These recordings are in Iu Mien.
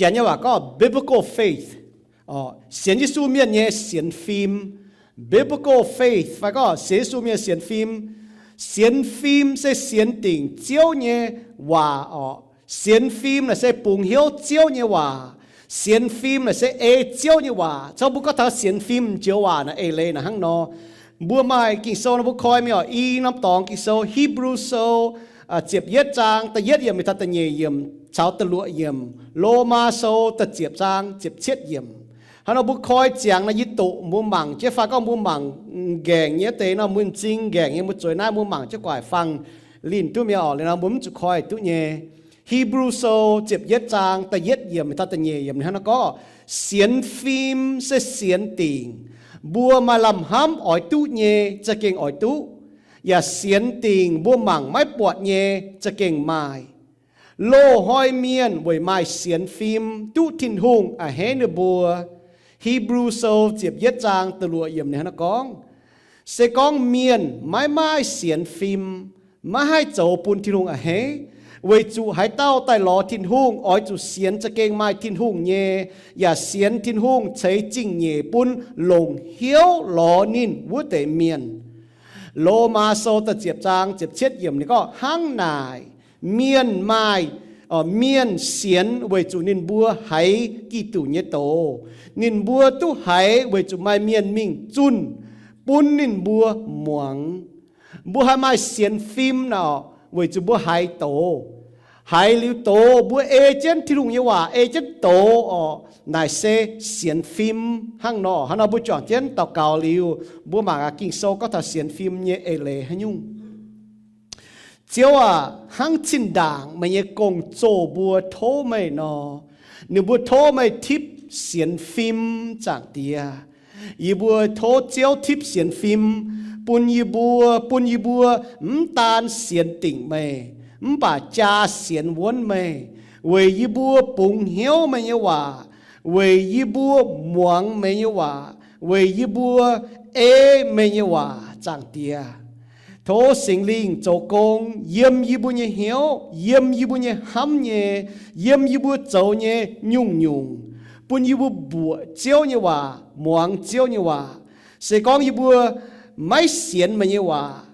Janx nyei waac gorngv biblical faith, sienx Yesu mienh nyei sienx fim. Biblical faith fai gorngv sienx Yesu mienh sienx fim. Sienx fim se sienx dingc Ziouv nyei waac orqc. Sienx fim naaic se bungx hnyouv Ziouv nyei waac. Sienx fim naaic se ei Ziouv nyei waac. Cong mbuo gorngv taux sienx fim joux waac naaic eix leiz naaic hnangv nor. Mbuo maaih Ging-Sou nor mbuo koi mingh orqc, i norm dorngx Ging-Sou, Hebrew Sou ziepc yietv zaang da'yietv yiemc mingh taux da'nyeic yiemc caux da'luoqc yiemc, Lomaa Sou da'ziepc zaang ziepc cietv yiemc. Hnangv nor mbuo koi ziangx naaic yie doqc mbuo mangc jienv fai gorngv mbuo mangc nqaengc nyei deix nor, mbuo m'zing nqaengc nyei mbuo zueiz naaiv mbuo mangc jienv gu'nguaaic fangx linh duqv mi'aqv orqc. Liuz nor mbuo mv zuqc koi duqv nyei. Hebrew Sou ziepc yietv zaang da'yietv yiemc mingh taux da'nyeic yiemc hnangv nor gorngv, sienx fim se sienx dingc mbuo maaih lamh hnamv oix duqv nyei za'gengh oix duqv, yaac sienx dingc mbuo mangc maiv buatc nyei za'gengh maaih. Loz-hnoi mienh weic maaih sienx fim duqv Tin-Hungh a'hneiv ninh mbuo. Hebrew Sou ziepc yietv zaang da'luoqc yiemc ninh hnangv naaiv gorngv, se gorngv mienh maiv maaih sienx fim, maiv haih zoux bun Tin-Hungh a'hneiv, weic zuqc haaix dauh daaih lorz Tin-Hungh oix zuqc sienx za'gengh maaih Tin-Hungh nyei, yaac sienx Tin-Hungh ceix zingh nyeic bun longc hnyouv lorz ninh wuov deix mienh. Lomaa Sou da'ziepc zaang ziepc cietv yiemc ninh gorngv, hnangv naaic, mienh maaih, mienh sienx weic zuqc ninh mbuo haiz Giduc nyei doz. Ninh mbuo duqv haiz weic zuqc maaih mienh mingh zunh bun ninh mbuo muangx. Mbuo haih maaih sienx fim naaic weic zuqc mbuo haiz doz. Haiz liuz doz, mbuo ei jienv Tin-Hungh nyei waac, ei jienv doz orqc, naaic se sienx fim hnangv nor. Hnangv nor mbuo juangc jienv daux gaux liuz, mbuo mangc gaax Ging-Sou gorngv taux sienx fim nyei eix leiz haaix nyungc. Ziouv aac, hnangv zinh ndaangc meih nyei gong-zoh mbuo tov meih nor, ninh mbuo tov meih tipv sienx fim, Zaangc Diex. Yie mbuo tov Ziouv tipv sienx fim bun yie mbuo, bun yie mbuo mv daan sienx dingc meih, mv baac jaa sienx wuonv meih, weic yie mbuo bungx hnyouv meih nyei waac, weic yie mbuo muangx meih nyei waac, weic yie mbuo ei meih nyei waac, Zaangc Diex. Tov Singx Lingh zoux gong yiem yie mbuo nyei hnyouv, yiem yie mbuo nyei hnamv nyei, yiem yie mbuo zoux nyei nyungc-nyungc, bun yie mbuo mbuoqc Ziouv nyei waac, muangx Ziouv nyei waac. Se gorngv yie mbuo maiv sienx meih nyei waac,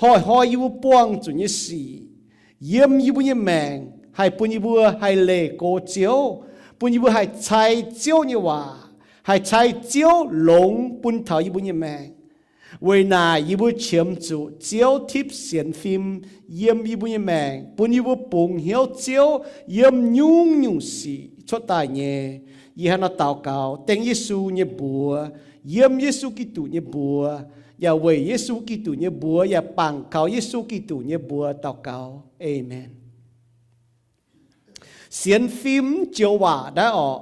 hnoi-hnoi yie mbuo buangh zuqc nyei sic yiem yie mbuo nyei maengc haih bun yie mbuo haih leih go Ziouv, bun yie mbuo haih cai Ziouv nyei waac, haih cai Ziouv longx bun taux yie mbuo nyei maengc. Weic naaic yie mbuo qiemx zuqc Ziouv tipv sienx fim yiem yie mbuo nyei maengc, bun yie mbuo bungx hnyouv Ziouv yiem nyungc-nyungc sic cuotv daaih nyei. Yie hnangv nor daux gaux dengv Yesu nyei mbuox, yiem Yesu Giduc nyei mbuox, yaac weic Yesu Giduc nyei mbuox, yaac bangc kaux Yesu Giduc nyei mbuox daux gaux. Aamen. Sienx fim mv joux waac naaiv orqc,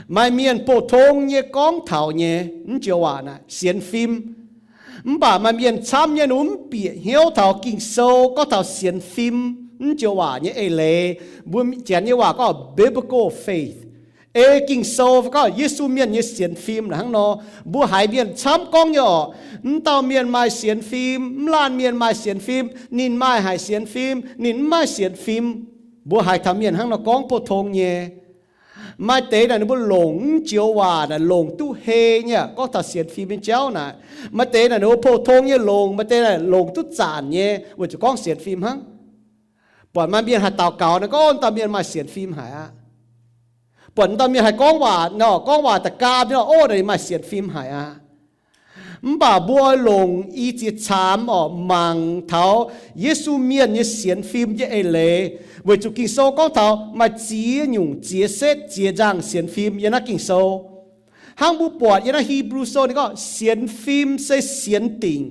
maaih mienh pou-tong nyei gorngv taux nyei mv joux waac naaic, sienx fim. Mv baac maaih mienh camv nyei ninh mbuo mv bieqc hnyouv taux Ging-Sou gorngv taux sienx fim mv joux waac nyei eix leiz. Mbuo Janx nyei waac gorngv biblical faith. Ei Ging-Sou fai gorngv Yesu mienh nyei sienx fim naaic hnangv nor. Mbuo haiz mienh camv gorngv nyei orqc, mv dauh mienh maaih sienx fim, mv laanh mienh maaih sienx fim, ninh maaih haic sienx fim, ninh mv maaih sienx fim. Mbuo haiz taux mienh hnangv nor gorngv pou-tong nyei. Maaih deix naaic ninh mbuo longc mv joux waac naaic longc duqv hei nyei, gorngv taux sienx fim nyei jauv naaic. Maaih deix naaic ninh mbuo pou-tong nyei longc, maaih deix naaic longc duqv zanc nyei weic zuqc gorngv sienx fim hnangv. Buatc maaih mienh haih daux gaux naaic gorngv, Ov, dauh mienh maaih sienx fim haic aqv. Buatc dauh mienh haih gorngv waac nor, gorngv waac da'gaam nyei nor, Ov, naaic maaih sienx fim haic aqv. Mv baac mbuo longc i ziex caamx orqc mangc taux Yesu mienh nyei sienx fim nyei eix leiz, weic zuqc Ging-Sou gorngv taux maaih ziex nyungc ziex setv ziex nzangc sienx fim yiem naaiv Ging-Sou. Hnangv mbuo buatc yiem naaiv Hipv^lu Sou ninh gorngv sienx fim se sienx dingc.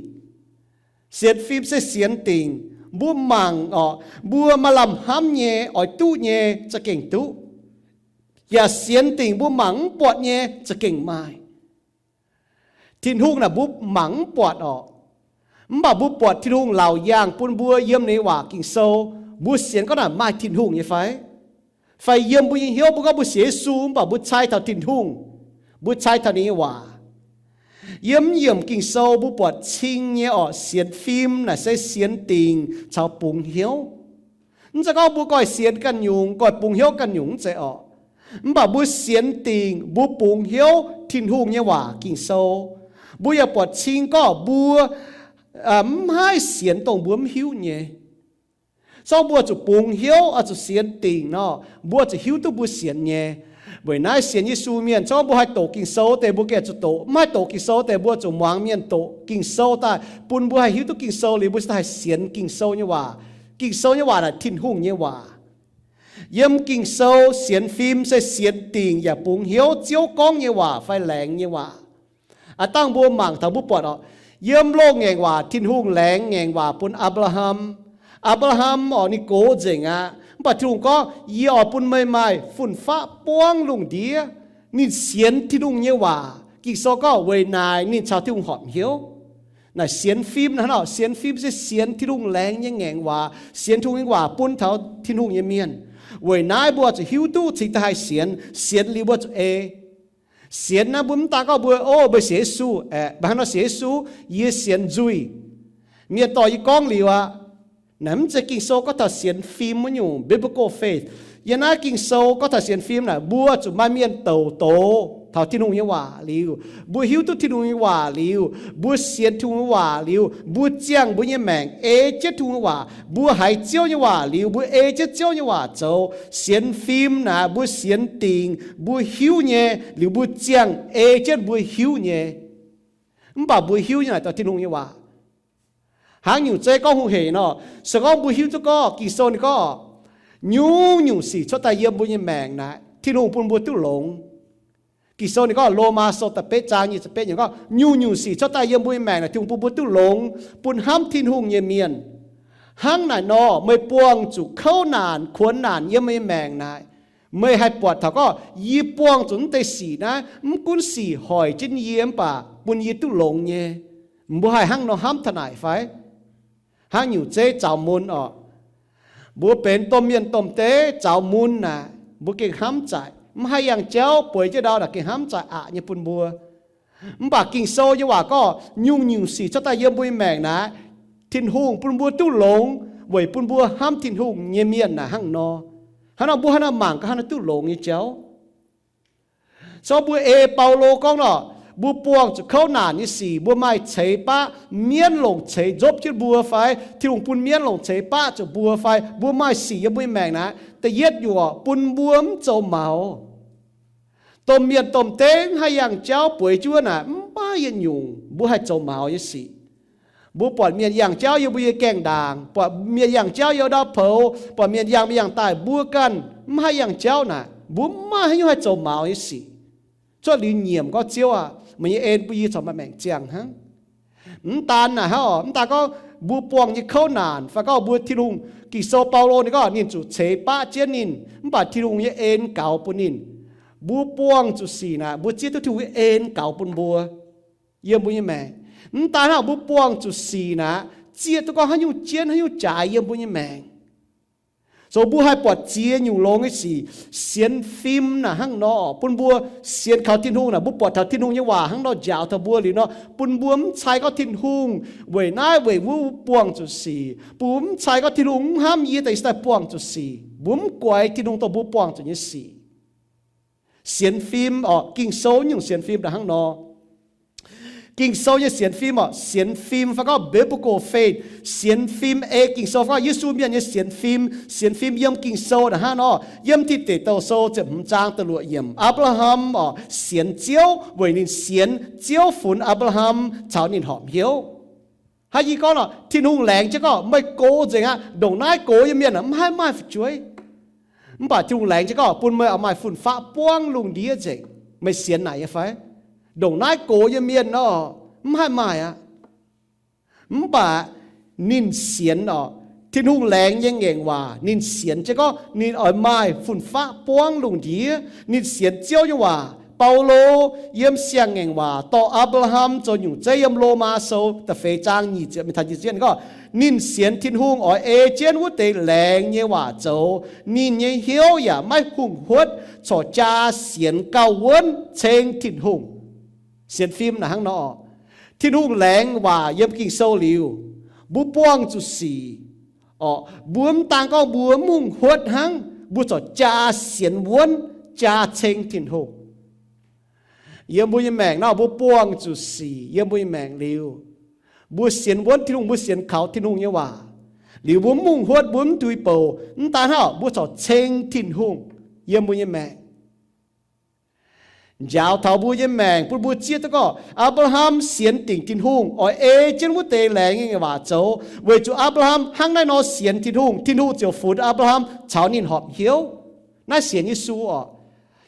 Sienx fim se sienx dingc. Mbuo mangc orqc, mbuo maaih lamh hnamv nyei, oix duqv nyei, za'gengh duqv. Yaac sienx dingc mbuo mangc mv buatc nyei, za'gengh maaih. Tin-Hungh naaic mbuo mangc mv buatc orqc. Mv baac mbuo buatc Tin-Hungh laauc yaangh bun mbuo yiem ninh waac Ging-Sou, mbuo sienx gorngv naaic maaih Tin-Hungh nyei fai? Fai yiem mbuo nyei hnyouv mbuo gorngv mbuo sienx Yesu mv baac mbuo cai taux Tin-Hungh, mbuo cai taux ninh nyei waac. Yiem yiemc Ging-Sou mbuo buatc cing nyei orqc, sienx fim naaic se sienx dingc caux bungx hnyouv. Mv zeiz gorngv mbuo goiv sienx ganh nyungc, goiv bungx hnyouv ganh nyungc, mv zeiz orqc. Mv baac mbuo sienx dingc, mbuo bungx hnyouv Tin-Hungh nyei waac, Ging-Sou, mbuo yaac buatc cing gorngv mbuo mv haih sienx dongh mbuo mv hiuv nyei. Zorqv mbuo zuqc bungx hnyouv, oix zuqc sienx dingc nor, mbuo zuqc hiuv duqv mbuo sienx nyei. Weic naaiv sienx Yesu mienh, zorqv mbuo haih doqc Ging-Sou deix mbuo gengh zuqc doqc, mv haih doqc Ging-Sou deix mbuo zuqc muangx mienh doqc Ging-Sou daaih bun mbuo haih hiuv duqv Ging-Sou liuz mbuo cingx daaih haih sienx Ging-Sou nyei waac. Ging-Sou nyei waac naaic Tin-Hungh nyei waac. Yiem Ging-Sou sienx fim se sienx dingc yaac bungx hnyouv Ziouv gorngv nyei waac fai laengz nyei waac. Aav dangh mbuo mangc taux mbuo buatc oc, yiem loz-ngaengc waac Tin-Hungh laengz ngaengc waac bun Apc^laa^ham. Apc^laa^ham oc, ninh gox nzengc aqv. Mv baac Tin-Hungh gorngv, Yie oix bun meih maaih fun-faqv buangv lungh ndiev. Ninh sienx Tin-Hungh nyei waac. Ging-Sou gorngv weic naaic ninh caux Tin-Hungh horpc hnyouv. Naaic sienx fim hnangv nor, sienx fim se sienx Tin-Hungh laengz nyei ngaengc waac, sienx Tin-Hungh nyei waac bun taux Tin-Hungh nyei mienh. Weic naaiv mbuo zuqc hiuv duqv cingx daaih haih sienx. Sienx liuz mbuo zuqc ei. Sienx naaiv mbuo mv daan gorngv mbuo, O, meih sienx Yesu, aeqv, meih hnangv nor sienx Yesu, yie sienx nzuih. Mienh dorh yie gorngv liuz aqv. Naaiv mv zeiz Ging-Sou gorngv taux sienx fim wuov nyungc, biblical faith. Yiem naaiv Ging-Sou gorngv taux sienx fim naaic, mbuo zuqc maaih mienh douc doz taux Tin-Hungh nyei waac liuz, mbuo hiuv duqv Tin-Hungh nyei waac liuz, mbuo sienx Tin-Hungh nyei waac liuz, mbuo ziangh mbuo nyei maengc ei jienv Tin-Hungh nyei waac. Mbuo haiz Ziouv nyei waac liuz, mbuo ei jienv Ziouv nyei waac zoux. Sienx fim naaic, mbuo sienx dingc mbuo hiuv nyei liuz, mbuo ziangh ei jienv mbuo hiuv nyei. Mv baac mbuo hiuv nyei naaic dauh Tin-Hungh nyei waac. Hnangv nyungc zeiv gorngv hungh heic nor, se gorngv mbuo hiuv duqv gorngv Ging-Sou ninh gorngv, nyungc-nyungc sic cuotv daaih yiem mbuo nyei maengc naaic, Tin-Hungh bun mbuo duqv longx. Ging-Sou ninh gorngv, Lomaa Sou da'betv zaang nyic ziepc betv nyungc gorngv, nyungc-nyungc sic cuotv daaih yiem mbuo nyei maengc naaic, Tin-Hungh bun mbuo duqv longx, bun hnamv Tin-Hungh nyei mienh. Hnangv naaic nor, meih buangh zuqc kouv naanc, kuonx naanc yiem meih nyei maengc naaic, meih haih buatc taux gorngv, Yie buangh zuqc naaiv deix sic naaiv, mv gunv sic hoic jienv yie mv baac bun yie duqv longx nyei. Mbuo haih hnangv nor hnamv taux naaic fai? Hnangv nyungc zeiv zaux mun oc. Mbuo benx domh mienh domh deiv zaux mun naaic, mbuo gengh hnamv zaqc. Mv haih yangh jauv bueix jienv ndau naaic gengh hnamv zaqc aqc nyei bun mbuo. Mv baac Ging-Sou nyei waac gorngv, nyungc-nyungc sic cuotv daaih yiem mbuo nyei maengc naaic, Tin-Hungh bun mbuo duqv longx weic bun mbuo hnamv Tin-Hungh nyei mienh naaic hnangv nor. Hnangv nor mbuo hnangv nor mangc gaax hnangv naaiv duqv longx nyei jauv. Zorqv mbuo ei Baulo gorngv nor, mbuo buangh zuqc kouv naanc nyei sic, mbuo maaih ceix baqv, mienv longc ceix nzopv jienv mbuo fai Tin-Hungh bun mienv longc ceix baqv zuqc mbuo fai mbuo maaih sic yiem mbuo nyei maengc naaic, da'yietv nyungc bun mbuo mv zoux maux. Domh mienh domh deiv mv haih yangh jauv bueix jienv wuov naaic, mv maaih yietc nyungc mbuo haih zoux maux nyei sic. Mbuo buatc mienh yangh jauv yiem mbuo nyei gaengh ndaangc, buatc mienh yangh jauv yiem ndau-poux, buatc mienh yangh mingh yangh daaih, mbuo ganh mv haih yangh jauv naaic, mbuo mv maaih haaix nyungc haih zoux maux nyei sic. Cuotv liuz nyiemc gorngv, Ziouv aah, meih nyei en bun yie corc maaih maengc ziangh hnangv. Mv daan naaic hnangv oc, mv daan gorngv mbuo buangh nyei kouv naanc fai gorngv mbuo Tin-Hungh, Ging-Sou Baulo ninh gorngv ninh zuqc ceix baqv jienv ninh, mv baac Tin-Hungh nyei en gaux bun ninh. Mbuo buangh zuqc sic naaic, mbuo zieqv duqv Tin-Hungh nyei en gaux bun mbuo yiem mbuo nyei maengc. Mv daan hnangv, mbuo buangh zuqc sic naaic, zieqv duqv gorngv haaix nyungc jienv haaix nyungc jaaix yiem mbuo nyei maengc. Zoux mbuo haih buatc ziex nyungc longx nyei sic. Sienx fim naaic hnangv nor, bun mbuo sienx kaux Tin-Hungh naaic, mbuo buatc taux Tin-Hungh nyei waac hnangv nor njaaux taux mbuo liuz nor, bun mbuo mv cai gorngv Tin-Hungh weic naaiv weic wuov mbuo buangh zuqc sic, bun mbuo mv cai gorngv Tin-Hungh mv hnamv yie daaih, yie daaih buangh zuqc sic, mbuo mv guaix Tin-Hungh dongh mbuo buangh zuqc nyei sic. Sienx fim oc, Ging-Sou nyungc sienx fim naaic hnangv nor. Ging-Sou nyei sienx fim oc, sienx fim fai gorngv biblical faith, sienx fim ei Ging-Sou fai gorngv Yesu mienh nyei sienx fim, sienx fim yiem Ging-Sou naaic hnangv nor. Yiem Tin Deic Douh Sou ziepc hmz zaang da'luoqc yiemc, Apc^laa^ham oc, sienx Ziouv weic ninh sienx Ziouv funx Apc^laa^ham caux ninh horpc hnyouv. Hnangv yie gorngv nor, Tin-Hungh laengz jienv gorngv, meih gox nzengc aqv, ndongc naaiv gox nyei mienh mv haih maaih fu'jueiv. Mv baac Tin-Hungh laengz jienv gorngv, bun meih oix maaih fun-faqv buangv lungh ndiev nzengc. Meih sienx naaic nyei fai? Ndongc naaiv gox nyei mienh nor, mv haih maaih aqv. Mv baac ninh sienx oc, Tin-Hungh laengz nyei ngaengc waac, ninh sienx jienv gorngv ninh oix maaih fun-faqv buangv lungh ndiev. Ninh sienx Ziouv nyei waac. Baulo yiem Siang-Ngaengc Waac dorh Apc^laa^ham zoux nyungc zeiv yiem Lomaa Sou da'feix zaang nyic ziepc mingh taux nyic ziepc yietv gorngv, ninh sienx Tin-Hungh oix ei jienv wuov deix laengz nyei waac zoux. Ninh nyei hnyouv yaac maiv hungh huotv, corc jaa sienx gauh wuonv ceng Tin-Hungh. Sienx fim naaic hnangv nor. Tin-Hungh laengz waac yiem Ging-Sou liuz, mbuo buangh zuqc sic oc, mbuo mv daan gorngv mbuo mv hungh huotv hnangv, mbuo corc jaa sienx wuonv jaa ceng Tin-Hungh. Yiem mbuo nyei maengc nor, mbuo buangh zuqc sic yiem mbuo nyei maengc liuz, mbuo sienx wuonv Tin-Hungh, mbuo sienx kaux Tin-Hungh nyei waac, liuz mbuo mv mungh huotv, mbuo mv tuix bouc, mv daan hnangv, mbuo corc ceng Tin-Hungh yiem mbuo nyei maengc. Njaaux taux mbuo nyei maengc bun mbuo zieqv duqv gorngv Apc^laa^ham sienx dingc Tin-Hungh, oix ei jienv wuov deix laengz nyei ngaengc waac zoux, weic zuqc Apc^laa^ham hnangv naaiv nor sienx Tin-Hungh, Tin-Hungh ziouc funx Apc^laa^ham caux ninh horpc hnyouv. Naaiv sienx Yesu orqc.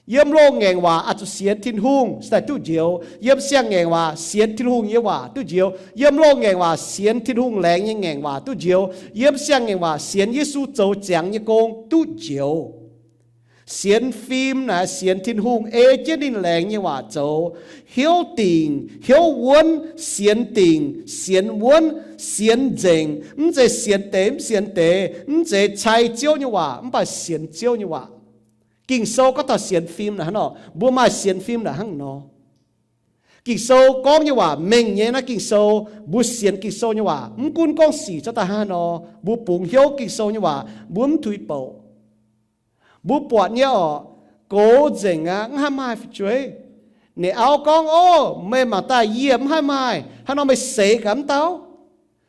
Yiem loz-ngaengc waac oix zuqc sienx Tin-Hungh se daaih duqv njoux. Yiem siang-ngaengc waac sienx Tin-Hungh nyei waac duqv njoux. Yiem loz-ngaengc waac sienx Tin-Hungh laengz nyei ngaengc waac duqv njoux. Yiem siang-ngaengc waac sienx Yesu zoux ziangx nyei gong duqv njoux. Sienx fim naaic sienx Tin-Hungh, ei jienv ninh laengz nyei waac zoux, hnyouv dingc, hnyouv wuonv, sienx dingc, sienx wuonv, sienx nzengc, mv zeiz sienx deix mv sienx deix, mv zeiz cai Ziouv nyei waac mv baac sienx Ziouv nyei waac. Ging-Sou gorngv taux sienx fim naaic hnangv nor, mbuo maaih sienx fim naaic hnangv nor. Ging-Sou gorngv nyei waac mengh nyei. Naaiv Ging-Sou, mbuo sienx Ging-Sou nyei waac, mv gunv gorngv sic cuotv daaih hnangv nor, mbuo bungx hnyouv Ging-Sou nyei waac, mbuo mv tuix bouc. Mbuo buatc nyei orqc, gox nzengc aqv, mv haih maaih fu'jueiv. Ninh auv gorngv, Ov, meih mangc daaih yie mv haih maaih. Hnangv nor meih seix gaax mv dauh,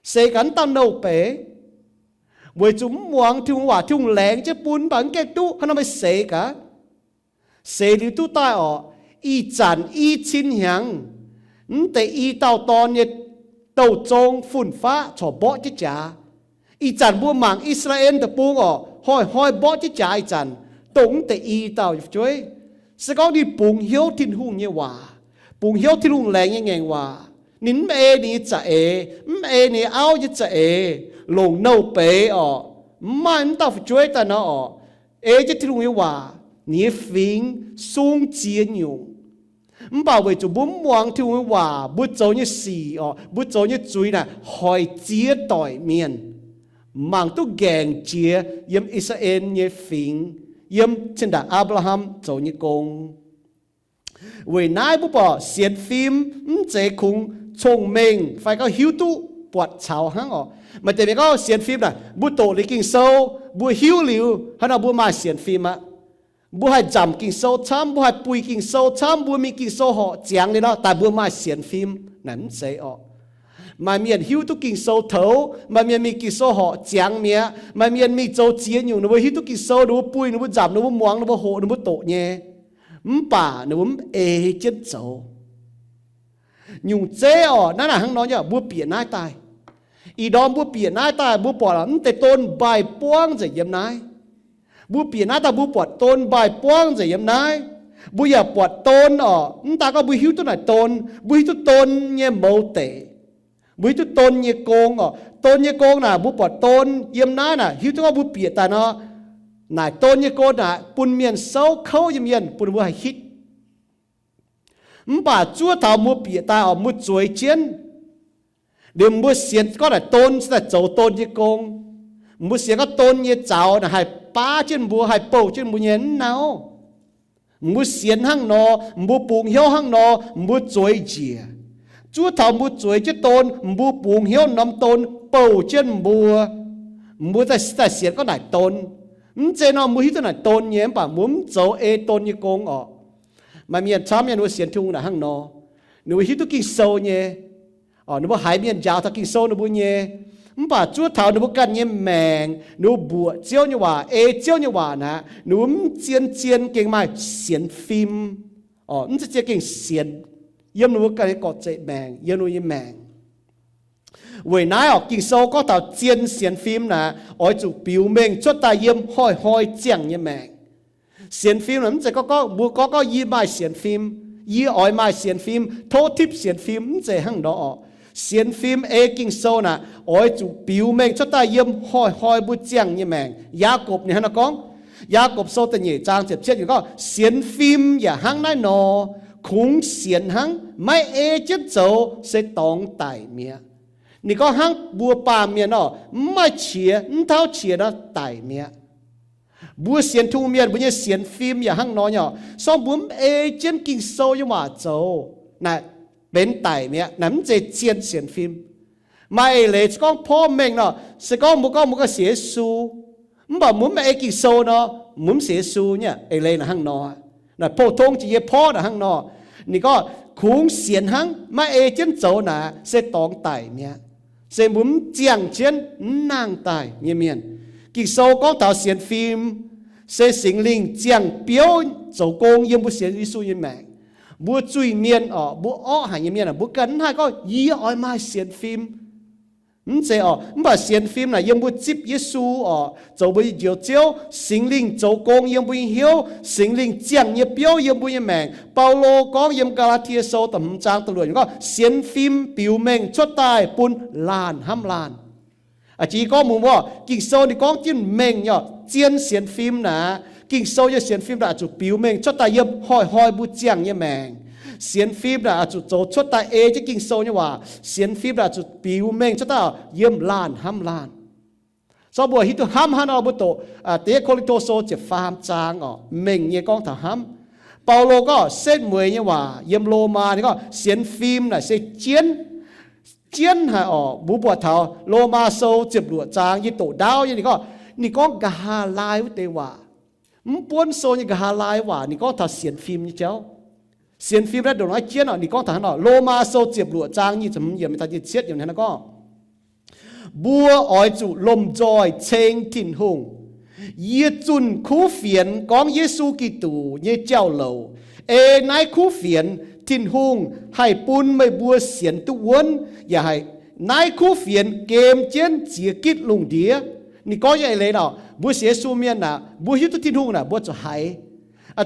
seix gaax mv dauh nouh beiz, weic zuqc mv muangx Tin-Hungh waac. Tin-Hungh laengz jienv bun mv baac mv gaengh duqv. Hnangv nor meih seix gaax. Seix liuz duqv daaih orqc, ih zanc i cin hnyangx, mv deix i dauh dorn nyei douh zong fun-faqv corc mborqv jienv jaax. Ih zanc mbuo mangc I^saa^laa^en Deic-Bung orqc, hnoi-hnoi mborqv jienv jaax ih zanc, dongh mv deix i dauh nyei fu'jueiv. Se gorngv ninh bungx hnyouv Tin-Hungh nyei waac, bungx hnyouv Tin-Hungh laengz nyei ngaengc waac, ninh mv ei ninh nyei za'eix, mv ei ninh nyei auv nyei za'eix, longc nouh beiz orqc, mv maaih mv dauh fu'jueiv daaih nor orqc, ei jienv Tin-Hungh nyei waac, ninh nyei fingx sung ziex nyungc. Mv baac weic zuqc mbuo mv muangx Tin-Hungh nyei waac, mbuo zoux nyei sic orqc, mbuo zoux nyei zuiz naaic hoic ziex doic mienh. Mangc duqv ngaengc jiex yiem I^saa^laa^en nyei fingx, yiem cin-ndaangc Apc^laa^ham zoux nyei gong. Weic naaiv mbuo buatc sienx fim mv zeiz kungx cong-mengh fai gorngv hiuv duqv buatc caux hnangv orqc. Maaih deix mienh gorngv sienx fim naaic, mbuo doqc liuz Ging-Sou, mbuo hiuv liuz, hnangv nor mbuo maaih sienx fim aqv. Mbuo haih nzamc Ging-Sou camv, mbuo haih buih Ging-Sou camv, mbuo mingh Ging-Sou horqc ziangx liuz nor, daaih mbuo maaih sienx fim naaic, mv zeiz orqc. Maaih mienh hiuv duqv Ging-Sou toux, maaih mienh mingh Ging-Sou horqc ziangx mi'aqv. Maaih mienh mingh zoux ziex nyungc, ninh mbuo hiuv duqv Ging-Sou, ninh mbuo buih, ninh mbuo nzamc, ninh mbuo muangx, ninh mbuo hoqc, ninh mbuo doqc nyei, mv baac ninh mbuo mv ei jienv zoux. Nyungc zeiv orqc, naaiv naaic hnangv nor nyei, mbuo bieqc naaiv daaih. Ih ndorm mbuo bieqc naaiv daaih, mbuo buatc mv deix don mbaih buangv nzengc yiem naaiv. Mbuo bieqc naaiv daaih, mbuo buatc don mbaih buangv nzengc yiem naaiv. Mbuo yaac buatc don orqc, mv daaih gorngv mbuo hiuv duqv naaic don, mbuo hiuv duqv don nyei mouz deic. Mbuo hiuv duqv don nyei gong orqc. Don nyei gong naaic, mbuo buatc don yiem naaiv naaic, hiuv duqv gorngv mbuo bieqc daaih nor, naaic don nyei gong naaic bun mienh souv kouv nyei mienh, bun mbuo haih hitv. Mv baac zuov taux mbuo bieqc daaih orqc, mbuo zueiz jienv, liemh mbuo sienx gorngv naaic don se daaih zoux don nyei gong. Mbuo sienx gorngv don nyei zaux naaic haih baav jienv mbuo, haih bouh jienv mbuo nyei, mv nauv. Mbuo sienx hnangv nor, mbuo bungx hnyouv hnangv nor, mbuo zueiz njiec. Zuov taux mbuo zueiz jienv don, mbuo bungx hnyouv norm don bouh jienv mbuo, mbuo daaih sienx gorngv naaic don. Mv zeiz nor mbuo hiuv duqv naaic don nyei, mv baac mbuo mv zoux ei don nyei gong orqc. Maaih mienh camv mienh mbuo sienx Tin-Hungh naaic hnangv nor, ninh mbuo hiuv duqv Ging-Sou nyei, ninh mbuo haiz mienh njaaux taux Ging-Sou ninh mbuo nyei, mv baac zuov taux ninh mbuo ganh nyei maengc, ninh mbuo mbuoqc Ziouv nyei waac, ei Ziouv nyei waac naaic, ninh mbuo mv zien-zien gengh maaih sienx fim, mv zien-zien gengh sienx yiem ninh mbuo ganh nyei gorqv-zeqc maengc, yiem ninh mbuo nyei maengc. Weic naaiv orqc, Ging-Sou gorngv taux zien sienx fim naaic, oix zuqc biux mengh cuotv daaih yiem hnoi-hnoi ziangh nyei maengc. Sienx fim naaic mv zeiz gorngv gorngv mbuo gorngv gorngv yie maaih sienx fim, yie oix maaih sienx fim, tov tipv sienx fim, mv zeiz hnangv nor orqc. Sienx fim ei Ging-Sou naaic, oix zuqc biux mengh cuotv daaih yiem hnoi-hnoi mbuo ziangh nyei maengc. Yaagorpc ninh hnangv nor gorngv, Yaagorpc Sou da'nyeic zaang ziepc cietv yiemc gorngv, sienx fim yaac hnangv naaiv nor, kungx sienx hnangv, maiv ei jienv zoux se dorngx daic mi'aqv. Ninh gorngv hnangv mbuo baamh mienh orqc, mv maaih qiex, mv tauv qiex nor daic mi'aqv. Mbuo sienx Tin-Hungh mienh mbuo nyei sienx fim yaac hnangv nor nyei orqc. Se gorngv mbuo mv ei jienv Ging-Sou nyei waac zoux naaic, benx daic mi'aqv. Naaic mv zeiz zien sienx fim. Maaih eix leiz se gorngv porv mengh nor, se gorngv mbuo gorngv mbuo ganh sienx Yesu, mv baac mbuo mv ei Ging-Sou nor, mbuo mv sienx Yesu nyei. Eix leiz naaic hnangv nor. Naaic pou-tong jiex nyei porv naaic hnangv nor. Ninh gorngv kungx sienx hnangv maiv ei jienv zoux naaic se dorngx daic mi'aqv. Se mbuo mv ziangh jienv mv nangh daaih nyei mienh. Ging-Sou gorngv taux sienx fim se Singx Lingh ziangh biouv zoux gong yiem mbuo sienx Yesu nyei maengc. Mbuo zuiz-mienh orqc, mbuo orqv haic nyei mienh, mbuo ganh mv haih gorngv yie oix maaih sienx fim. Mv zeiz orqc, mv baac sienx fim naaic yiem mbuo zipv Yesu orqc, zoux mbuo nyei Njoux Ziouv, Singx Lingh zoux gong yiem mbuo nyei hnyouv, Singx Lingh ziangh nyei biouv yiem mbuo nyei maengc. Baulo gorngv yiem Gaa^laa^tie Sou da'hmz zaang da'luoqc gorngv, sienx fim biux mengh cuotv daaih bun laanh hnamv laanh. A'jang gorngv mbuox mbuo, Ging-Sou ninh gorngv jienv mengh nyei orqc, zien sienx fim naaic, Ging-Sou nyei sienx fim naaic zuqc biux mengh cuotv daaih yiem hnoi-hnoi mbuo ziangh nyei maengc. Sienx fim naaic zuqc zoux cuotv daaih ei jienv Ging-Sou nyei waac. Sienx fim naaic zuqc biux mengh cuotv daaih yiem laanh hnamv laanh. So mbuo hiuv duqv hnamv hnangv nor, mbuo doqc Da'yietv Ko^lin^to Sou ziepc faam zaang orqc, mengh nyei gorngv taux hnamv. Baulo gorngv setv mueiz nyei waac yiem Lomaa ninh gorngv sienx fim naaic se jienv, jienv haic orqc. Mbuo buatc taux Lomaa Sou ziepc luoqc zaang yie doqc ndaauv nyei, ninh gorngv, ninh gorngv nqa'haav laai wuov deix waac. Mv buonv sou nyei nqa'haav laai waac ninh gorngv taux sienx fim nyei jauv. Sienx fim naaiv ndongc naaiv jienv orqc, ninh gorngv taux hnangv nor, Lomaa Sou ziepc luoqc zaang nyic ziepc hmz yiemc daaih nyic ziepc cietv yiemc hnangv naaiv gorngv, mbuo oix zuqc lomh nzoih ceng Tin-Hungh. Yie zunh kuv fienx gorngv Yesu Giduc nyei jauv-louc. Ei naaiv kuv fienx Tin-Hungh haih bun meih mbuo sienx duqv wuonv, yaac haih, naaiv kuv fienx gem jienv ziex gitv lungh ndiev. Ninh gorngv nyei eix leiz nor, mbuo sienx Yesu mienh aah, mbuo hiuv duqv Tin-Hungh naaic, mbuo zuqc haiz,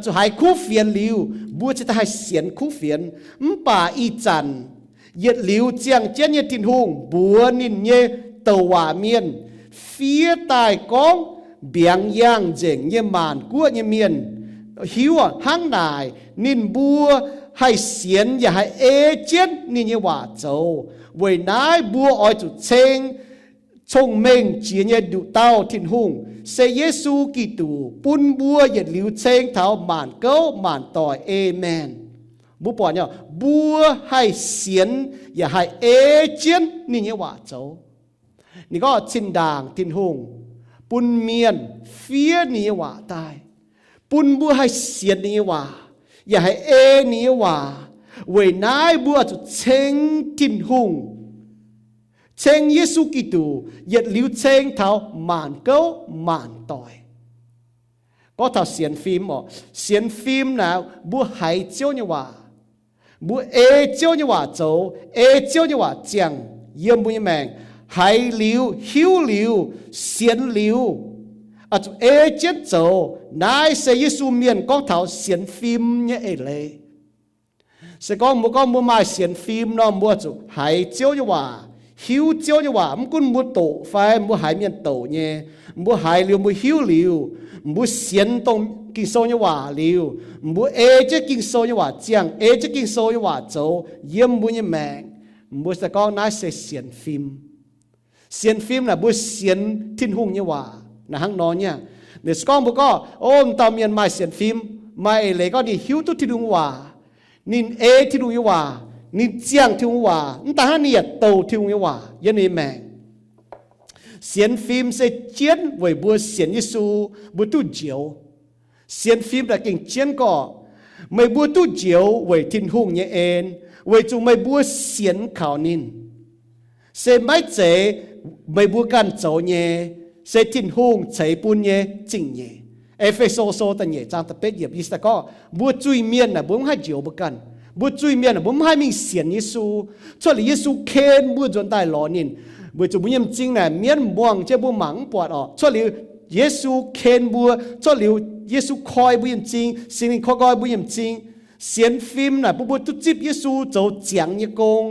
zuqc haiz kuv fienx liuz, mbuo cingx daaih haih sienx kuv fienx. Mv baac ih zanc yietc liuz ziangh jienv nyei Tin-Hungh mbuox ninh nyei douc waac mienh fiev daaih gorngv mbiaangx yangh nzengc nyei maanc guoqv nyei mienh hiuv hnangv naaic, ninh mbuo haih sienx yaac haih ei jienv ninh nyei waac zoux. Weic naaiv mbuo oix zuqc ceng cong-mengh jiex nyei nduqc dauh Tin-Hungh, se Yesu Giduc, bun mbuo yietc liuz ceng taux maanc gouv maanc doic. Aamen. Mbuo buatc nyei, mbuo haih sienx yaac haih ei jienv ninh nyei waac zoux. Ninh gorngv zinh ndaangc Tin-Hungh bun mienh fiev ninh nyei waac daaih, bun mbuo haih sienx ninh nyei waac, yaac haih ei ninh nyei waac. Weic naaiv mbuo zuqc ceng Tin-Hungh, ceng Yesu Giduc yietc liuz ceng taux maanc gouv maanc doic. Gorngv taux sienx fim orqc, sienx fim naaic mbuo haiz Ziouv nyei waac, mbuo ei Ziouv nyei waac zoux, ei Ziouv nyei waac ziangh yiem mbuo nyei maengc, haiz liuz, hiuv liuz, sienx liuz, zuqc ei jienv zoux. Naaiv se Yesu mienh gorngv taux sienx fim nyei eix leiz. Se gorngv mbuo gorngv mbuo maaih sienx fim nor, mbuo zuqc haiz Ziouv nyei waac, hiuv Ziouv nyei waac. Mv gunv mbuo doqc fai mbuo haiz mienh douc nyei, mbuo haiz liuz mbuo hiuv liuz, mbuo sienx dongh Ging-Sou nyei waac liuz, mbuo ei jienv Ging-Sou nyei waac ziangh, ei jienv Ging-Sou nyei waac zoux yiem mbuo nyei maengc, mbuo se gorngv naaiv se sienx fim. Sienx fim naaic mbuo sienx Tin-Hungh nyei waac naaic hnangv nor nyei. Ninh se gorngv mbuo gorngv, o, dauh mienh maaih sienx fim, maaih eix leiz gorngv ninh hiuv duqv Tin-Hungh waac, ninh ei Tin-Hungh nyei waac, ninh ziangh Tin-Hungh waac, mv daaih hnangv ninh yaac douc Tin-Hungh nyei waac yiem ninh maengc. Sienx fim se jienv weic mbuo sienx Yesu, mbuo duqv njoux. Sienx fim naaic gengh jienv gorngv, meih mbuo duqv njoux weic Tin-Hungh nyei en, weic zuqc meih mbuo sienx kaux ninh. Se maiv zeiz meih mbuo ganh zoux nyei, se Tin-Hungh ceix bun nyei zingh nyeic. E^fe^so Sou da'nyeic zaang da'betv yiemc, yie se daaih gorngv mbuo zuiz-mienh naaic mbuo mv haih njoux mbuo ganh. Mbuo zuiz-mienh naaic mbuo mv haih mingh sienx Yesu. Cuotv liuz Yesu ken mbuo nzuonx daaih lorz ninh. Weic zuqc mbuo nyei m'zing naaic mienv muangh jienv mbuo mangc mv buatc orqc. Cuotv liuz Yesu ken mbuo, cuotv liuz Yesu koi mbuo nyei m'zing, Singx Lingh koi nqoi mbuo nyei m'zing. Sienx fim naaic bun mbuo duqv zipv Yesu zoux ziangx nyei gong.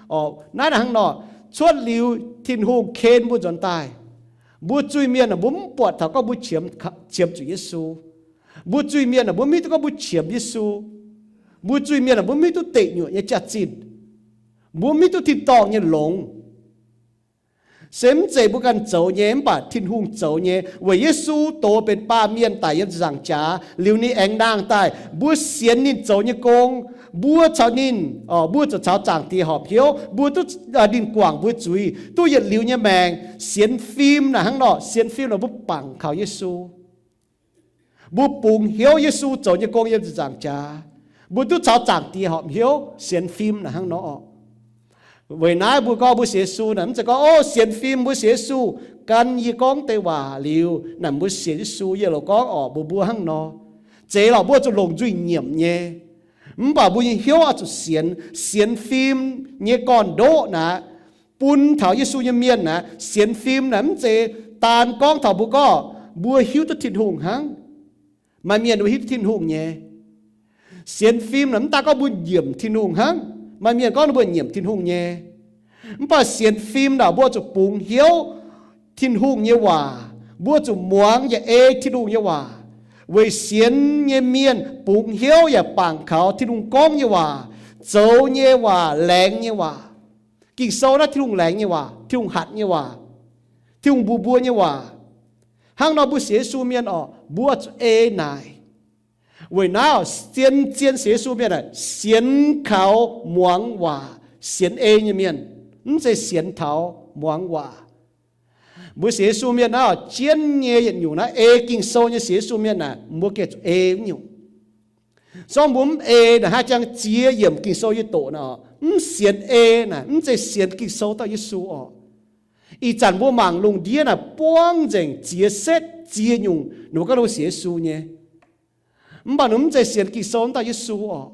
Orqc, naaiv naaic hnangv nor, cuotv liuz Tin-Hungh ken mbuo nzuonx daaih, mbuo zuiz-mienh naaic mbuo mv buatc taux gorngv mbuo qiemx, qiemx zuqc Yesu. Mbuo zuiz-mienh naaic mbuo mv hiuv duqv gorngv mbuo qiemx Yesu. Mbuo zuiz-mienh naaic mbuo mv hiuv duqv deic nyuoqc nyei jaax-zinh. Mbuo mv hiuv duqv tin-dorngh nyei longx. Se mv zeiz mbuo ganh zoux nyei, mv baac Tin-Hungh zoux nyei. Weic Yesu doz benx baamh mienh daic yiem ziepc nzaangc jaax liuz ninh aengx nangh daaih, mbuo sienx ninh zoux nyei gong, mbuo caux ninh, mbuo zuqc caux Zaangc Diex horpc hnyouv, mbuo duqv, ninh guangc mbuo zuiz, duqv yietc liuz nyei maengc. Sienx fim naaic hnangv nor, sienx fim naaic mbuo bangc kaux Yesu. Mbuo bungx hnyouv Yesu zoux nyei gong yiem ziepc nzaangc jaax, mbuo duqv caux Zaangc Diex horpc hnyouv, sienx fim naaic hnangv nor oc. Weic naaiv mbuo gorngv mbuo sienx Yesu naaic, mv zeiz gorngv, o, sienx fim mbuo sienx Yesu, gan yie gorngv deix waac liuz naaic mbuo sienx Yesu, yie loz gorngv oc, mbuo mbuo hnangv nor. Zeiz lorqc, mbuo zuqc longc nzuih nyiemc nyei. Mv baac mbuo nyei hnyouv oix zuqc sienx, sienx fim nyei gorn-ndoqv naaic, bun taux Yesu nyei mienh naaic, sienx fim naaic mv zeiz daan gorngv taux mbuo gorngv mbuo hiuv duqv Tin-Hungh hnangv. Maaih mienh mbuo hiuv duqv Tin-Hungh nyei. Sienx fim naaic mv daan gorngv mbuo nyiemc Tin-Hungh hnangv. Maaih mienh gorngv ninh mbuo nyiemc Tin-Hungh nyei. Mv baac sienx fim naaic mbuo zuqc bungx hnyouv Tin-Hungh nyei waac, mbuo zuqc muangx yaac ei Tin-Hungh nyei waac. Weic sienx nyei mienh bungx hnyouv yaac bangc kaux Tin-Hungh gorngv nyei waac, zoux nyei waac, laengz nyei waac. Ging-Sou naaiv Tin-Hungh laengz nyei waac, Tin-Hungh hatc nyei waac, Tin-Hungh mbuox mbuo nyei waac. Hnangv nor mbuo sienx Yesu mienh oc, mbuo zuqc ei naaic. Weic naaiv zien-zien sienx Yesu mienh aeqv, sienx kaux muangx waac, sienx ei nyei mienh, mv zeiz sienx taux muangx waac. Mbuo sienx Yesu mienh naaiv oc, jienv nyei yietc nyungc naaiv ei Ging-Sou nyei sienx Yesu mienh aeqv, mbuo gengh zuqc ei wuov nyungc. Zorngv mbuo mv ei naaic, haaix jangx ziex yiemc Ging-Sou yie doqc naaic oc, mv sienx ei naaic, mv zeiz sienx Ging-Sou dauh Yesu oc. Ih zanc mbuo mangc lungh ndiev naaic buangv nzengc ziex setv ziex nyungc ninh mbuo gorngv ninh mbuo sienx Yesu nyei. Mv baac ninh mv zeiz sienx Ging-Sou wuov dauh Yesu oc.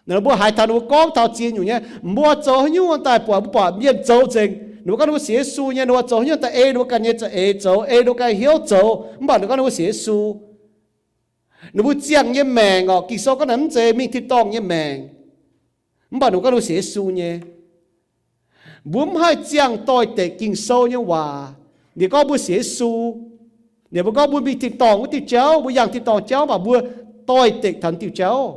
Naaic mbuo haiz taux ninh mbuo gorngv taux ziex nyungc nyei, mbuo zoux haaix nyungc daaih buatc, mbuo buatc mienh zoux nzengc, ninh mbuo gorngv ninh mbuo sienx Yesu nyei, ninh mbuo zoux haaix nyungc daaih ei ninh mbuo ganh nyei za'eix zoux, ei ninh mbuo ganh hnyouv zoux, mv baac ninh gorngv ninh mbuo sienx Yesu. Ninh mbuo ziangh nyei maengc oc, Ging-Sou gorngv naaic mv zeiz mingh tin-dorngh nyei maengc. Mv baac ninh gorngv ninh mbuo sienx Yesu nyei. Mbuo mv haih ziangh doix-dekc Ging-Sou nyei waac. Ninh gorngv mbuo sienx Yesu, ninh mbuo gorngv mbuo mingh tin-dorngh wuov diuh jauv, mbuo yangh tin-dorngh jauv, mv baac mbuo doix-dekc taux diuh jauv,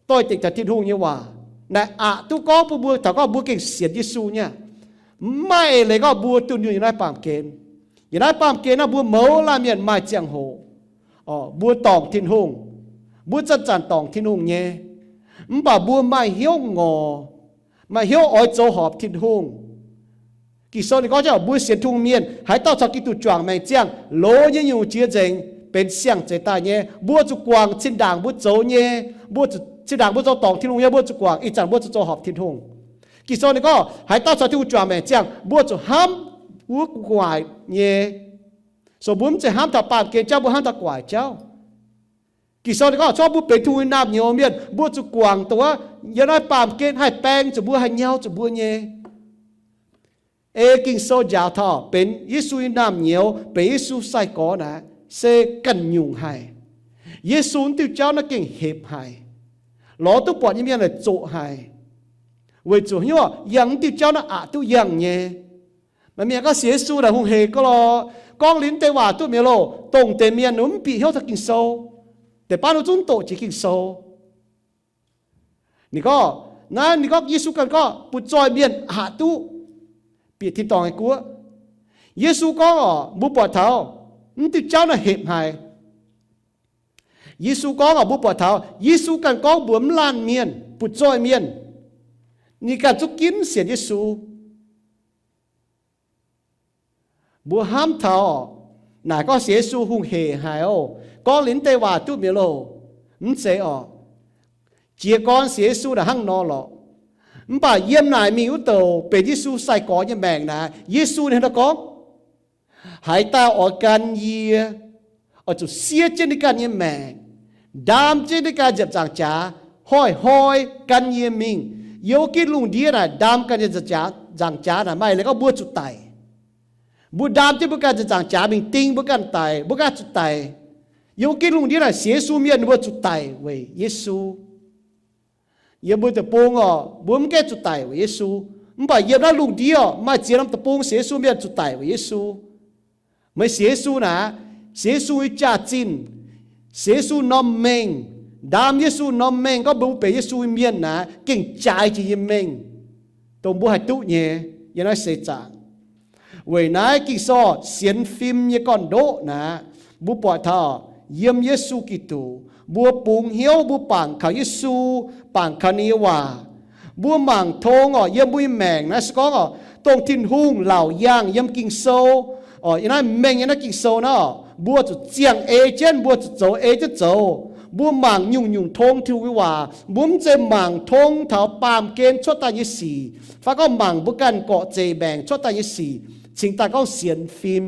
doix-dekc taux Tin-Hungh nyei waac. Naaic aqc duqv gorngv bun mbuo taux gorngv mbuo gengh sienx Yesu nyei. Mv maaih eix leiz gorngv mbuo dunh yunh yiem naaiv baamh gen. Yiem naaiv baamh gen naaiv mbuo mouz laanh mienh maaih ziangh hoc, mbuo dorngc Tin-Hungh, mbuo zanc-zanc dorngc Tin-Hungh nyei, mv baac mbuo maaih hnyouv ngorc, maaih hnyouv oix zoux horpc Tin-Hungh. Ging-Sou ninh gorngv mbuo sienx Tin-Hungh mienh haaix dauh caux Giduc juangc maengc ziangh, loz nyei nyungc jiex nzengc, benx siang-zeix daaih nyei. Mbuo zuqc guangc zinh ndaangc mbuo zoux nyei, mbuo zuqc, zinh ndaangc mbuo zoux dorngc Tin-Hungh nyei, mbuo zuqc guangc, ih zanc mbuo zuqc zoux horpc Tin-Hungh. Ging-Sou ninh gorngv haaix dauh caux Tin-Hungh juangc maengc ziangh, mbuo zuqc hnamv wuov gu'nguaaic nyei. So mbuo mv zeiz hnamv taux baamh gen jauv, mbuo hnamv taux gu'nguaaic jauv. Ging-Sou ninh gorngv zorqv mbuo benx Tin-Hungh nyei naamh nyouz mienh, mbuo zuqc guangc dongh wuov yiem naaiv baamh gen haih baeng zuqc mbuo, haih nyau zuqc mbuo nyei. Ei Ging-Sou njaaux taux benx Yesu nyei naamh nyouz, benx Yesu sai-gorx naaic se ganh nyungc haic. Yesu wuov diuh jauv naaiv gengh hepc haic, lorz duqv buatc nyei mienh naaic zoqc haic. Weic zuqc hnyouv yangh wuov diuh jauv naaiv aqc duqv yangh nyei. Maaih mienh gorngv sienx Yesu naaic hungh hec gorx lorqc, gorngv liuz deix waac duqv mi'aqv loh, dongh deix mienh ninh mv bieqc hnyouv taux Ging-Sou, deix baav ninh zungv doqc jiex Ging-Sou. Ninh gorngv naaiv, ninh gorngv Yesu ganh gorngv butv-zoih mienh aqc duqv bieqc tin-dorngh nyei guoqv. Yesu gorngv oc, mbuo buatc taux mv diuh jauv naaiv hepc haic. Yesu gorngv oc, mbuo buatc taux Yesu ganh gorngv mbuox mv laanh mienh, butv-zoih mienh, ninh ganh zungv ginv sienx Yesu. Mbuo hnamv taux naaic gorngv sienx Yesu hungh hec haic oc, gorngv liuz deix waac duqv mi'aqv loh. Mv zeiz oc. Jiez gorn sienx Yesu naaic hnangv nor lorqc. Mv baac yiem naaic mingh wuov douc benx Yesu sai-gorx nyei maengc naaic, Yesu ninh hnangv naaiv gorngv, haaix dauh oix gan yie, oix zuqc siev jienv ninh ganh nyei maengc, ndaam jienv ninh ganh nziepc nzaangc jaax, hnoi-hnoi gan yie mingh. Yiem wuov ginv lungh ndiev naaic ndaam ganh nyei nzaangc jaax naaic, maaih leiz gorngv mbuo zuqc daic. Mbuo ndaam jienv mbuo ganh nziepc nzaangc jaax mingh ding mbuo ganh daic, mbuo ganh zuqc daic. Yiem wuov ginv lungh ndiev naaic sienx Yesu mienh ninh mbuo zuqc daic weic Yesu. Yiem mbuo deic-bung oc, mbuo mv gaengh zuqc daic weic Yesu. Mv baac yiem naaiv lungh ndiev oc, maaih ziex norm deic-bung sienx Yesu mienh zuqc daic weic Yesu. Meih sienx Yesu naaic, sienx Yesu nyei jaax-zinh, sienx Yesu norm mengh, ndaam Yesu norm mengh, gorngv mbuo benx Yesu nyei mienh naaic, gengh jaaix jiex yie mengh, dongh mbuo haih duqv nyei yiem naaiv seix zaangc. Weic naaiv Ging-Sou sienx fim nyei gorn-ndoqv naaic, mbuo buatc taux yiem Yesu Giduc, mbuo bungx hnyouv, mbuo bangc kaux Yesu, bangc kaux ninh nyei waac. Mbuo mangc tong oc, yiem mbuo nyei maengc naaiv se gorngv oc, dongh Tin-Hungh laauc yangh yiem Ging-Sou, oc, yiem naaiv mengh yiem naaiv Ging-Sou naaiv oc, Mbuo zuqc ziangh ei jienv, mbuo zuqc zoux ei jienv zoux. Mbuo mangc nyungc-nyungc tong Tin-Hungh nyei waac, mbuo mv zeiz mangc tong taux baamh gen cuotv daaih nyei sic, fai gorngv mangc mbuo ganh gorqv-zeic maengc cuotv daaih nyei sic, cingx daaih gorngv sienx fim.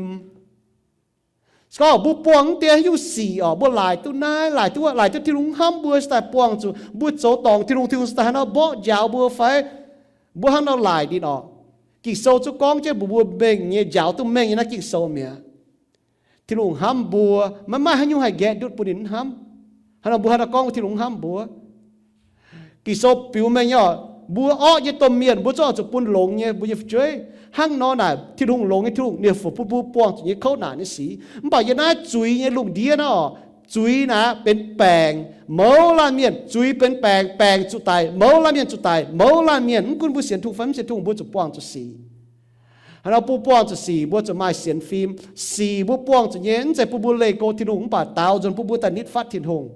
Se gorngv mbuo buangh mv deix nyungc sic oc, mbuo laaic duqv naaiv, laaic duqv wuov, laaic duqv Tin-Hungh hnamv mbuo, se daaih buangh zuqc mbuo zoux dorngc Tin-Hungh, Tin-Hungh se daaih haaix nor mborqv njaaux mbuo fai mbuo hnangv nor laaic ninh oc. Ging-Sou zungv gorngv jienv mbuox mbuo mengh nyei, njaaux duqv mengh nyei naaiv Ging-Sou mi'aqv. Tin-Hungh hnamv mbuo, maiv maaih haaix nyungc haih nqaeqv ndutv bun ninh mv hnamv. Hnangv nor mbuo hnangv nor gorngv Tin-Hungh hnamv mbuo. Ging-Sou biux mengh nyei oc, mbuo orqv nyei domh mienh mbuo zungv oix zuqc bun longx nyei mbuo nyei fu'jueiv. Hnangv nor naaic Tin-Hungh longx nyei Tin-Hungh, ninh fu bun mbuo buangh zuqc nyei kouv naanc nyei sic. Mv baac yie naaiv zuiz nyei lungh ndiev nor, zuiz naaic benx baengc, mouz laanh mienh zuiz benx baengc, baengc zuqc daic, mouz laanh mienh zuqc daic, mouz laanh mienh, mv gunv mbuo sienx Tin-Hungh fai mv sienx Tin-Hungh, mbuo zuqc buangh zuqc sic. Hnangv nor mbuo buangh zuqc sic, mbuo zuqc maaih sienx fim. Sic mbuo buangh zuqc nyei mv zeiz bun mbuo leih go Tin-Hungh, mv baac daaux nzunc bun mbuo daaih nitv fatv Tin-Hungh,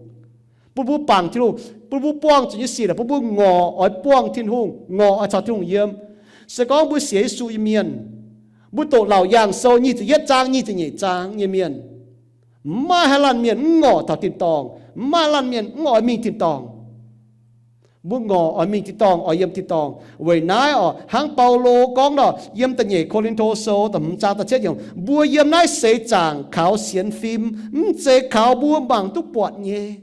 bun mbuo bangc Tin-Hungh, bun mbuo buangh zuqc nyei sic naaic bun mbuo ngorc oix buangh Tin-Hungh, ngorc oix caux Tin-Hungh yiem. Se gorngv mbuo sienx Yesu nyei mienh, mbuo doqc Laauc Yaangh Sou nyic ziepc yietv zaang, nyic ziepc nyeic zaang nyei mienh, mv maaih haaix laanh mienh mv ngorc taux tin-dorngh, mv maaih laanh mienh mv oix mingh tin-dorngh. Mbuo ngorc oix mingh tin-dorngh, oix yiem tin-dorngh. Weic naaiv oc, hnangv Baulo gorngv nor, yiem da'nyeic Ko^lin^to Sou da'hmz zaang da'cietv yiemc, mbuo yiem naaiv seix zaangc kaux sienx fim, mv zeiz kaux mbuo mangc duqv buatc nyei.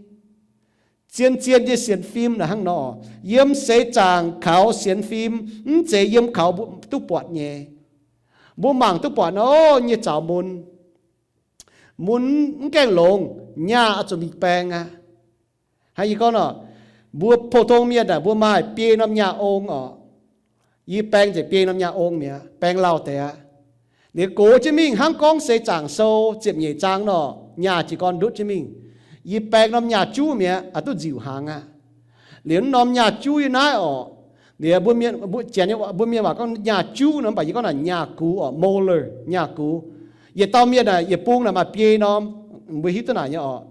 Zien-zien nyei sienx fim naaic hnangv nor, yiem seix zaangc kaux sienx fim, mv zeiz yiem kaux mbuo duqv buatc nyei. Mbuo mangc duqv buatc nor, nyei zaux mun, mun mv gaengh longx, nyaah oix zuqc mingh baeng aqv. Hnangv yie gorngv nor, mbuo pou-tong mienh naaic mbuo maaih biei norm nyaah ong oc. Yie baeng nzengc biei norm nyaah ong mi'aqv, baeng lauh deix aqv. Liuz gox jienv mingh hnangv gorngv seix zaangc sou ziepc nyeic zaang nor, nyaah jiez gorn ndutv jienv mingh. Yie baeng norm nyaah juv mi'aqv, aqc duqv nziuc hnaangx aqv. Liuz norm nyaah juv yie naaiv oc, liuz mbuo mienh, mbuo Janx nyei, mbuo mienh waac gorngv nyaah juv nor, mv baac yie gorngv naaic nyaah gux oc, molar, nyaah gux. Yietc dauh mienh naaic yietc bung naaic maaih biei norm, mbuo hiuv duqv naaic nyei oc.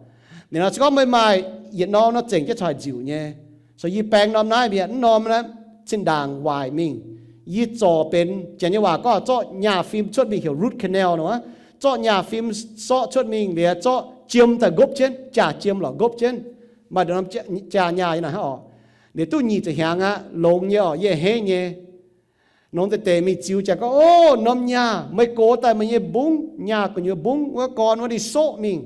Liuz nor se gorngv meih maaih yietc norm nor zengc jienv caux haaix nziuc nyei. So yie baeng norm naaiv mi'aqv, norm naaiv cin-ndaangc waaic mingh. Yie zorc benx Janx nyei waac gorngv zorqv nyaah fim cuotv mingh heuc root canal nor, zorqv nyaah fim sorqv cuotv mingh liuz zorqv jiem daaih nqopv jienv, jaax jiem lorqc nqopv jienv. Maaih norm jaa nyaah yie naaic hnangv oc. Liuz duqv nyic ziepc hnyangx aqv, longx nyei oc, yie a'hneiv nyei. Longx deix deix mingh ziux jaax gorngv, O, norm nyaah meih gox daaih meih nyei mbungv, nyaah gu'nyuoz mbungv wuov gorn wuov ninh soqv mingh.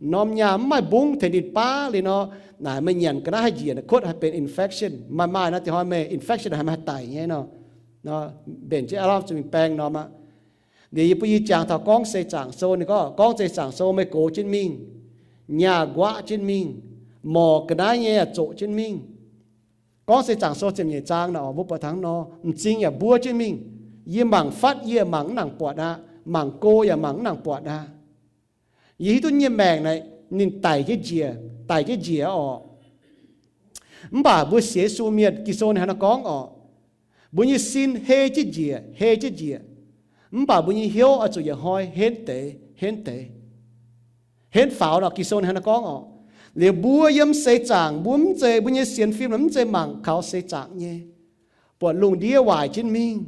Norm nyaah mv maaih mbungv tengx ninh baav liuz nor, naaic meih nyanc ga'naaiv haih njiec, kuotv haih benx infection. Maaih maaih nor, dinh hnoi meih infection haih maaih haih daic nyei nor. Nor mbenc jienv aav lamh zuqc mingh baeng norm aqv. Liuz yie bun yie jangx taux gorngv seix zaangc sou, ninh gorngv gorngv seix zaangc sou meih gox jienv mingh, nyaah nquaqv jienv mingh, morc ga'naaiv nyei yaac zoqc jienv mingh. Gorngv seix zaangc sou ziepc nyeic zaang naaic oc, mbuo buatc taux hnangv nor, m'zing yaac mbuov jienv mingh. Yie mangc fatv yie yaac mangc mv nangc buatc aqv, mangc go yaac mangc mv nangc buatc aqv. Yie hiuv duqv nyei maengc naaic ninh daic jienv njiec, daic jienv njiec oc. Mv baac mbuo sienx Yesu mienh, Ging-Sou ninh hnangv naaiv gorngv oc, mbuo nyei sin hei jienv njiec, hei jienv njiec. Mv baac mbuo nyei hnyouv oix zuqc yietc hnoi henv deix, henv deix. Henv faaux nor, Ging-Sou ninh hnangv naaiv gorngv oc. Liuz mbuo yiem seix zaangc, mbuo mv zeiz, mbuo nyei sienx fim mv zeiz mangc kaux seix zaangc nyei. Buatc lungh ndiev waaic jienv mingh,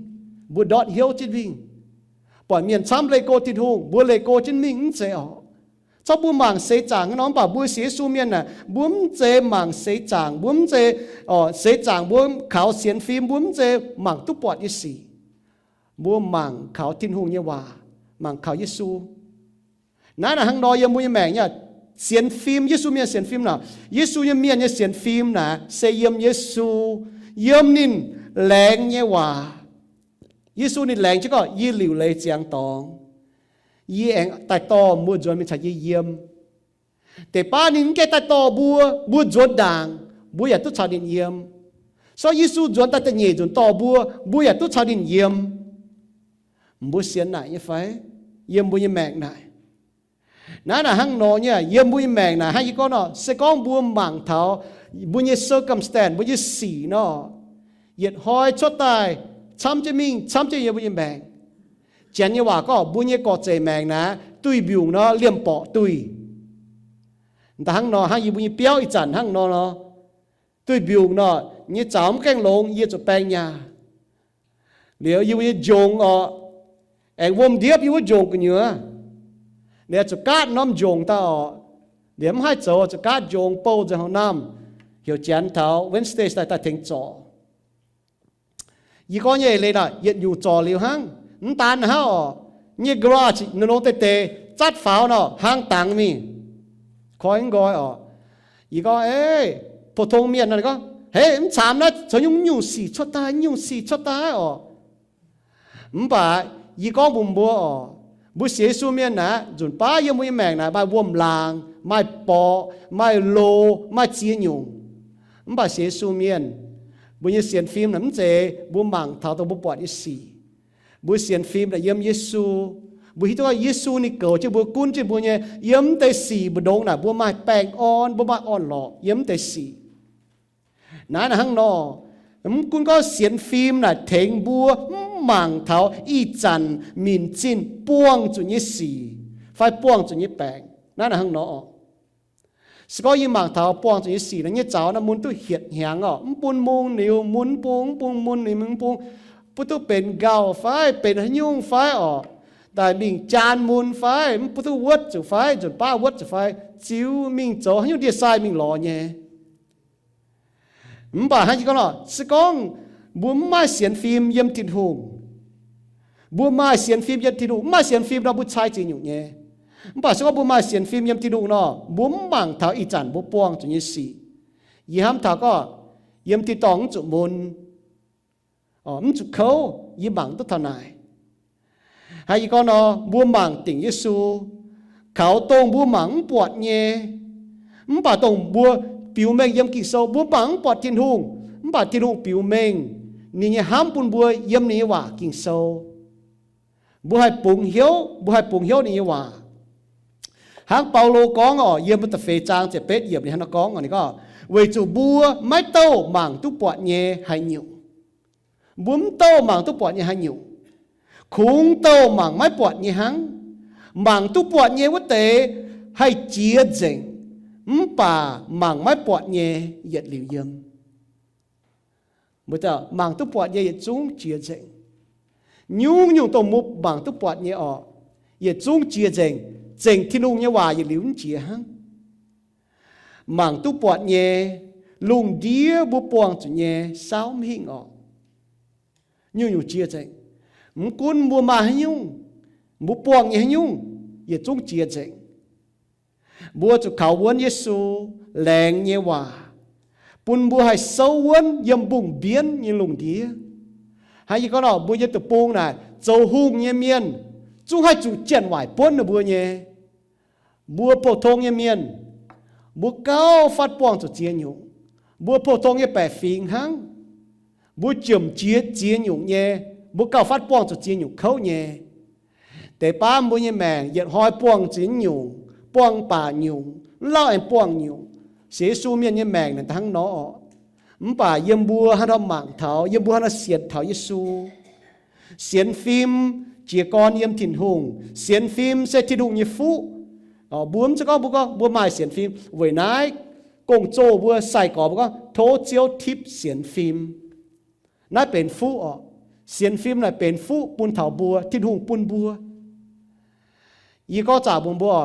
mbuo ndortv hnyouv jienv mingh. Buatc mienh camv leih go Tin-Hungh, mbuo leih go jienv mingh, mv zeiz oc. Corc mbuo mangc seix zaangc nor, mv baac mbuo sienx Yesu mienh aah, mbuo mv zeiz mangc seix zaangc, mbuo mv zeiz, seix zaangc mbuo kaux sienx fim, mbuo mv zeiz mangc duqv buatc nyei sic. Mbuo mangc kaux Tin-Hungh nyei waac, mangc kaux Yesu. Naaiv naaic hnangv nor yiem mbuo nyei maengc nyei sienx fim, Yesu mienh sienx fim naaic, Yesu nyei mienh nyei sienx fim naaic se yiem Yesu, yiem ninh laengz nyei waac. Yesu ninh laengz jienv gorngv, Yie liuc leiz ziangx dorngx, yie aengx daaih dorh mbuo nzuonx mingh caux yie yiem. Deix baav ninh mv gaengh daaih dorh mbuo, mbuo nzuonx ndaangc, mbuo yaac duqv caux ninh yiem. So Yesu nzuonx daaih da'nyeic nzunc dorh mbuo, mbuo yaac duqv caux ninh yiem. Mbuo sienx naaic nyei fai? Yiem mbuo nyei maengc naaic. Naaiv naaic hnangv nor nyei, yiem mbuo nyei maengc naaic hnangv yie gorngv nor, se gorngv mbuo mangc taux mbuo nyei circumstance, mbuo nyei sic nor, yietc hnoi cuotv daaih camv jienv mingh, camv jienv yiem mbuo nyei maengc. Janx nyei waac gorngv mbuo nyei gorqv-zeic maengc naaic, duih mbiungc nor liemh borqc duih. Da'hnangv nor hnangv yie mbuo nyei biauv ih zanc hnangv nor nor, duih mbiungc nor, nyei zaux mv gaengh longx yie zuqc baeng nyaah. Liuz yie mbuo nyei njongc oc, aengx wuom ndiepv yie wuov njongc gu'nyuoz. Liuz zuqc gaatv norm njongc daaih oc. Liuz mv haih zoux, zuqc gaatv njongc bouh nzengc haaix norm, heuc Janx taux Wednesday daaih, daaih tengx zorc. Yie gorngv nyei eix leiz naaic yietc nyungc zorc liuz hnangv. Mv daan hnangv oc, nyei garage nor nongx deix deix zatv faaux nor hlang dangx mingh. Koi mv nqoi oc. Yie gorngv, ei, pou-tong mienh nor gorngv, hei, mv caamx naaiv zoux nyungc-nyungc sic cuotv daaih, nyungc sic cuotv daaih oc. Mv baac yie gorngv mbuox mbuo oc, mbuo sienx Yesu mienh naaic, nzunc baav yiem mbuo nyei maengc naaic maaih wuom-laangc, maaih borqc, maaih loz, maaih ziex nyungc. Mv baac sienx Yesu mienh, mbuo nyei sienx fim naaic mv zeiz mbuo mangc taux dongh mbuo buatc nyei sic. Mbuo sienx fim naaic yiem Yesu. Mbuo hiuv duqv Yesu ninh goux jienv mbuo, gunv jienv mbuo nyei. Yiem mv deix sic mbu'ndongx naaic mbuo maaih baengh orn, mbuo maaih orn-lorqc yiem mv deix sic. Naaiv naaic hnangv nor, mv gunv gorngv sienx fim naaic tengx mbuo mv mangc taux ih zanc minc zinh buangh zuqc nyei sic fai buangh zuqc nyei baengc. Naaiv naaic hnangv nor, se gorngv yie mangc taux buangh zuqc nyei sic nor, nyei zaux naaiv mun duqv hietc hnyangx oc, mv bun mungh liuz mun mv bung, mv bun mun liuz mv bung, bun duqv benx nqauh fai benx haaix nyungc fai oc, daaih mingh jaan mun fai mv bun duqv wuotv zuqc fai nzunc baav wuotv zuqc fai, ziux mingh zoux haaix nyungc ndie-sai mingh lorz nyei. Mv baac hnangv yie gorngv nor, se gorngv mbuo mv maaih sienx fim yiem Tin-Hungh, mbuo maaih sienx fim yiem Tin-Hungh, mv maaih sienx fim nor mbuo cai ziex nyungc nyei. Mv baac se gorngv mbuo maaih sienx fim yiem Tin-Hungh nor, mbuo mv mangc taux ih zanc mbuo buangh zuqc nyei sic. Yie hnamv taux gorngv yiem tin-dorngh mv zuqc mun, mv zuqc kouv, yie mangc duqv taux naaic. Hnangv yie gorngv nor, mbuo mangc dingc Yesu, kaux dongh mbuo mangc mv buatc nyei. Mv baac dongh mbuo biux mengh yiem Ging-Sou, mbuo mangc mv buatc Tin-Hungh, mv baac Tin-Hungh biux mengh ninh nyei hnamv bun mbuo yiem ninh nyei waac Ging-Sou. Mbuo haih bungx hnyouv, mbuo haih bungx hnyouv ninh nyei waac. Hnangv Baulo gorngv oc, yiem da'feix zaang ziepc betv yiemc ninh hnangv nor gorngv oc, ninh gorngv, weic zuqc mbuo maiv douh mangc duqv buatc nyei haaix nyungc. Mbuo mv douh mangc duqv buatc nyei haaix nyungc. Kungx douh mangc maiv buatc nyei hnangv. Mangc duqv buatc nyei wuov deix haih jiex nzengc, mv baac mangc maiv buatc nyei yietc liuz yiem. Mbuo mangc duqv buatc nyei yietc zungv jiex nzengc. Nyungc-nyungc dongh mbuo mangc duqv buatc nyei oc, yietc zungv jiex nzengc, zengc Tin-Hungh nyei waac yietc liuz mv jiex hnangv. Mangc duqv buatc nyei, lungh ndiev mbuo buangh zuqc nyei saauv mv hingh oc. Nyungc-nyungc jiex nzengc. Mv gunv mbuo maaih haaix nyungc, mbuo buangh nyei haaix nyungc, yietc zungv jiex nzengc. Mbuo zuqc kaux wuonv Yesu, laengz nyei waac, bun mbuo haih souv wuonv yiem mbungh mbienv nyei lungh ndiev. Hnangv yie gorngv nor, mbuo nyei deic-bung naaic zoux hungh nyei mienh zungv haih zuqc janx-waaic buonv ninh mbuo nyei. Mbuo pou-tong nyei mienh, mbuo gauh fatv buangh zuqc ziex nyungc. Mbuo pou-tong nyei baeqc fingx hnangv, mbuo jomc jiex ziex nyungc nyei, mbuo gauh fatv buangh zuqc ziex nyungc kouv nyei. Deix baav mbuo nyei maengc yietc hnoi buangh ziex nyungc, buangh baac nyungc, mv lauh aengx buangh nyungc. Sienx Yesu mienh nyei maengc naaic hnangv nor oc. Mv baac yiem mbuo haaix nor mangc taux, yiem mbuo haaix nor sienx taux Yesu. Sienx fim jiez gorn yiem Tin-Hungh. Sienx fim se Tin-Hungh nyei fuqv. Mbuo mv zeiz gorngv mbuo gorngv mbuo maaih sienx fim. Weic naaiv gong-zoh mbuo sai-gorx mbuo gorngv tov Ziouv tipv sienx fim. Naaiv benx fuqv oc. Sienx fim naaic benx fuqv bun taux mbuo, Tin-Hungh bun mbuo. Yie gorngv zaqc mbuox mbuo,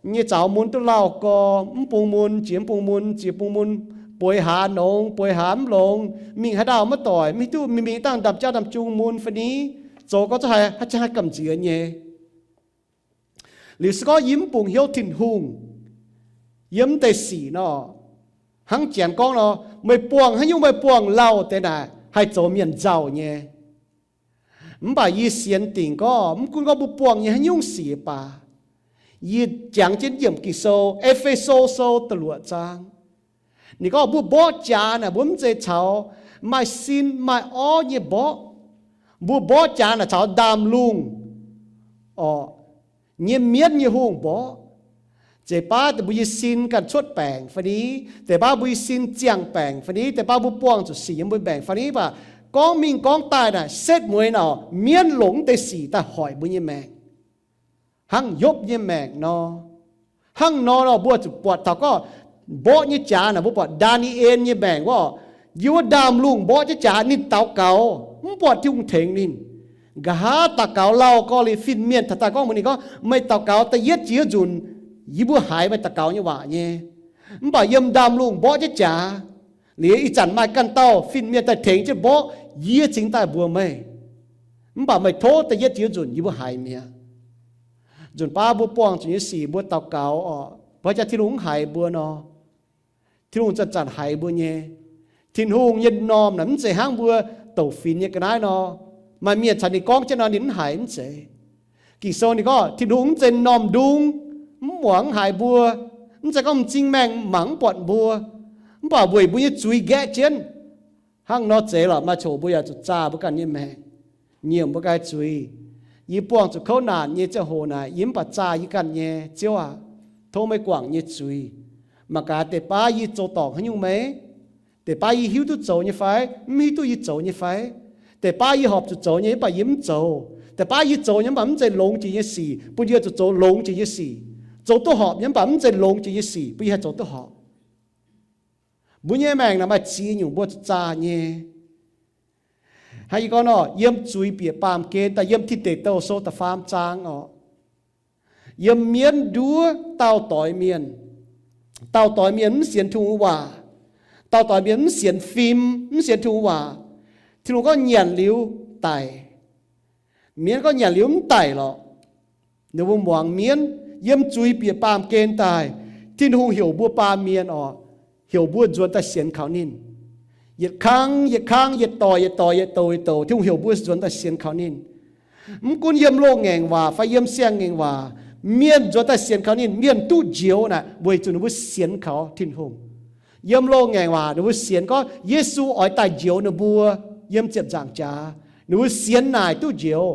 nyei zaux mun duqv lauh gorx, mv bung mun, jiex mv bung mun, jiex bung mun, bueix hlaax nongx, bueix hlaax mv longx, mingh haaix ndau maiv doic, mv hiuv duqv mingh mingh dangh ndamv jaa ndamv jung mun fai ni, zoux gorngv za'gengh haih gamh nziex nyei. Liuz se gorngv yie mv bungx hnyouv Tin-Hungh, yie mv deix sic nor, hnangv Janx gorngv nor, meih buangh haaix nyungc meih buangh lauh deix naaic haih zoux mienh nzauh nyei. Mv baac yie sienx dingc gorngv, mv gunv gorngv mbuo buangh nyei haaix nyungc sic baac, yie jangx jienv yiemc Ging-Sou, E^fe^so Sou da'luoqc zaang. Ninh gorngv mbuo mborqv jaax naaic mbuo mv zeiz caux maaih sin maaih orv nyei mborqv. Mbuo mborqv jaax naaic caux ndaamv-lungh orqc, nyei mienv nyei hungh mborqv. Zeiz baav deix mbuo nyei sin ganh cuotv baengc fai ni, deix baav mbuo nyei sin ziangh baengc fai ni, deix baav mbuo buangh zuqc sic yiem mbuo nyei maengc fai ni baac, gorngv mingh gorngv daaih naaic setv mueiz naaic mienv longc deix sic daaih hoic mbuo nyei maengc. Hnangv Yopv nyei maengc nor. Hnangv nor nor mbuo zuqc buatc taux gorngv mborqv nyei jaax naaic, mbuo buatc Ndaa^ni^en nyei maengc wuov, yie wuov ndaamv-lungh mborqv jienv jaax ninh daux gaux, mv buatc Tin-Hungh tengx ninh. Nqa'haav daux gaux lauh gorx liuz, fin-mienh taux daaih gorngv mbuox ninh gorngv, meih daux gaux da'yietv jiex nzunc, yie mbuo haiz meih daux gaux nyei waac nyei. Mv baac yiem ndaamv-lungh mborqv jienv jaax, liuz ih zanc maaih ganh dauh fin-mienh daaih tengx jienv mborqv, yie cingx daaih mbuox meih. Mv baac meih tov da'yietv jiex nzunc yie mbuo haiz mi'aqv. Nzunc baav mbuo buangh zuqc nyei sic mbuo daux gaux oc, mbuo jaax Tin-Hungh mv haiz mbuo nor, Tin-Hungh zanc-zanc haiz mbuo nyei. Tin-Hungh nyei m'normh naaic mv zeiz hnangv mbuo douc finx nyei ga'naaiv nor, maaih mienh caux ninh gorngv jienv nor ninh mv haiz, mv zeiz. Ging-Sou ninh gorngv Tin-Hungh mv zeiz m'normh ndung, mv muangx mv haiz mbuo, mv zeiz gorngv m'zing maengh mangc mv buatc mbuo, mv baac weic mbuo nyei zuiz nqaeqv jienv. Hnangv nor zeiz lorqc, maaih coc mbuo yaac zuqc zaah mbuo ganh nyei maengc, nyiemc mbuo ganh nyei zuiz. Yie buangh zuqc kouv naanc nyei ziangh hoc naaic, yie mv baac zaah yie ganh nyei, Ziouv aac, tov meih guangc yie nyei zuiz. Mangc gaax deix baav yie zoux dorngc haaix nyungc meih? Deix baav yie hiuv duqv zoux nyei fai? Mv hiuv duqv yie zoux nyei fai? Deix baav yie horpc zuqc zoux nyei, mv baac yie mv zoux. Deix baav yie zoux nyei, mv baac mv zeiz longx jiex nyei sic, bun yie zuqc zoux longx jiex nyei sic. Zoux duqv horpc nyei, mv baac mv zeiz longx jiex nyei sic, bun yie haih zoux duqv horpc. Mbuo nyei maengc naaic maaih ziex nyungc mbuo zuqc zaah nyei. Hnangv yie gorngv nor, yiem zuiz bieqc baamh gen daaih, yiem Tin Deic Douh Sou da'faam zaang oc. Yiem mienv nduov dauh doix mienh. Dauh doix mienh mv sienx Tin-Hungh waac. Dauh doix mienh mv sienx fim, mv sienx Tin-Hungh waac. Tin-Hungh gorngv nyanc liuz daic. Mienv gorngv nyanc liuz mv daic lorqc. Ninh mbuo muangx mienv, yiem zuiz bieqc baamh gen daaih, Tin-Hungh heuc mbuo baamh mienh oc, heuc mbuo nzuonx daaih sienx kaux ninh. Yietc kang yietc kang, yietc doic yietc doic, yietc douc yietc douc, Tin-Hungh heuc mbuo nzuonx daaih sienx kaux ninh. Mv gunv yiem loz-ngaengc waac fai yiem siang-ngaengc waac, mienh nzuonx daaih sienx kaux ninh, mienh duqv njoux naaic weic zuqc ninh mbuo sienx kaux Tin-Hungh. Yiem loz-ngaengc waac ninh mbuo sienx gorngv Yesu oix daaih njoux ninh mbuo yiem ziepc nzaangc jaax. Ninh mbuo sienx naaic duqv njoux.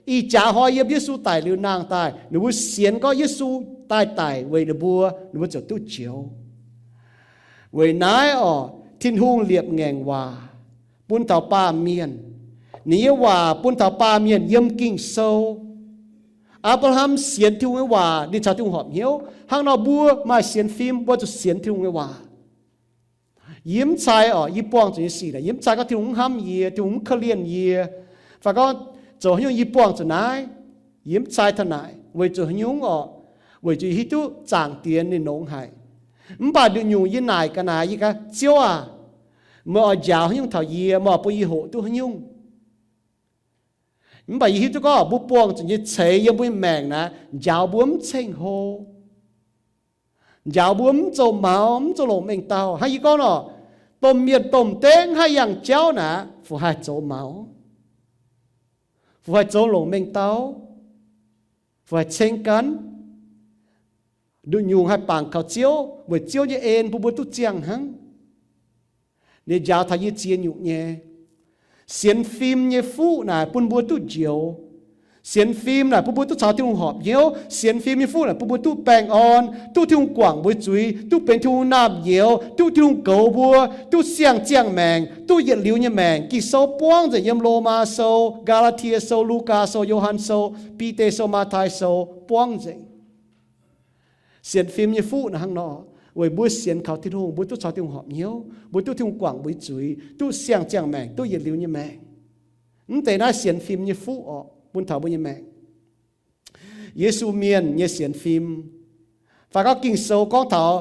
Ih jaax hnoi yiem Yesu daic liuz nangh daaih, ninh mbuo sienx gorngv Yesu daaih daic weic ninh mbuo, ninh mbuo ziouc duqv njoux. Weic naaiv oc, Tin-Hungh liepc ngaengc waac bun taux baamh mienh. Ninh nyei waac bun taux baamh mienh yiem Ging-Sou. Apc^laa^ham sienx Tin-Hungh nyei waac, ninh caux Tin-Hungh horpc hnyouv. Hnangv nor mbuo maaih sienx fim, mbuo zuqc sienx Tin-Hungh nyei waac. Yie mv cai oc, yie buangh zuqc nyei sic naaic, yie mv cai gorngv Tin-Hungh mv hnamv yie, Tin-Hungh mv korv-lienh yie, fai gorngv zoux haaix nyungc yie buangh zuqc naaiv. Yie mv cai taux naaic weic zuqc haaix nyungc oc? Weic zuqc yie hiuv duqv Zaangc Diex ninh nongx haic. Mv baac nduqc nyungc yie naaic ga'naaiv, yie gaav, Ziouv aac, meih oix njaaux haaix nyungc taux yie? Meih oix bun yie hoqc duqv haaix nyungc? Mv baac yie hiuv duqv gorngv mbuo buangh zuqc nyei ceix yiem mbuo nyei maengc naaic njaaux mbuo mv ceng-hlo, njaaux mbuo mv zoux maux, mv zoux longc mengh dauh. Hnangv yie gorngv nor, domh mienh domh dengv haih yangh jauv naaic, fu haih zoux maux, fu haih zoux longc mengh dauh, fu haih ceng gan. Nduqc nyungc haih bangc kaux Ziouv, weic Ziouv nyei en bun mbuo duqv ziangh hnangv. Ninh njaaux taux yie ziex nyungc nyei. Sienx fim nyei fuqv naaic bun mbuo duqv njoux. Sienx fim naaic bun mbuo duqv caux Tin-Hungh horpc hnyouv. Sienx fim nyei fuqv naaic bun mbuo duqv baengh orn, duqv Tin-Hungh guangc mbuo zuiz, duqv benx Tin-Hungh naamh nyouz, duqv Tin-Hungh goux mbuo, duqv siang-ziangh maengc, duqv yietc liuz nyei maengc. Ging-Sou buangv nzengc yiem Lomaa Sou, Gaa^laa^tie Sou, Lugaa Sou, Yo^han Sou, Bide Sou, Matv^tai Sou, buangv nzengc. Sienx fim nyei fuqv naaic hnangv nor, weic mbuo sienx kaux Tin-Hungh, mbuo duqv caux Tin-Hungh horpc hnyouv, mbuo duqv Tin-Hungh guangc mbuo nyei zuiz, duqv siang-ziangh maengc, duqv yietc liuz nyei maengc. Mv deix naaiv sienx fim nyei fuqv oc, bun taux mbuo nyei maengc. Yesu mienh nyei sienx fim, fai gorngv Ging-Sou gorngv taux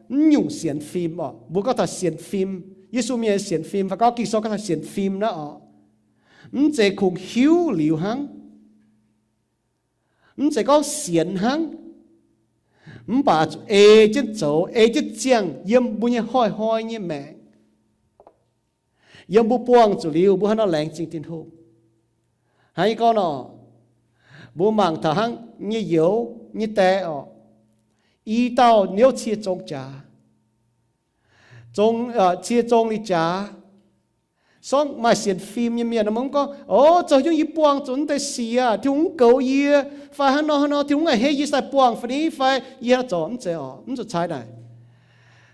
mv nyungc sienx fim oc, mbuo gorngv taux sienx fim, Yesu mienh nyei sienx fim, fai gorngv Ging-Sou gorngv taux sienx fim naaiv oc, mv zeiz kungx hiuv liuz hnangv. Mv zeiz gorngv sienx hnangv, mv baac zuqc ei jienv zoux, ei jienv ziangh yiem mbuo nyei hnoi-hnoi nyei maengc, yiem mbuo buangh zuqc liuz, mbuo hnangv nor laengz zingh Tin-Hungh. Hnangv yie gorngv nor, mbuo mangc taux hnangv nyei youz nyei die oc, i dauh niouv cie zong jaax, zong, cie zong li jaax. Sorngv maaih sienx fim nyei mienh mv gorngv, o, zoux nyungc yie buangh zuqc naaiv deix sic aac, Tin-Hungh mv goux yie, fai hnangv nor hnangv nor, Tin-Hungh a'hneiv yie daaih buangh fai ni, fai yie zuqc mv zeiz oc, mv zuqc cai naaic.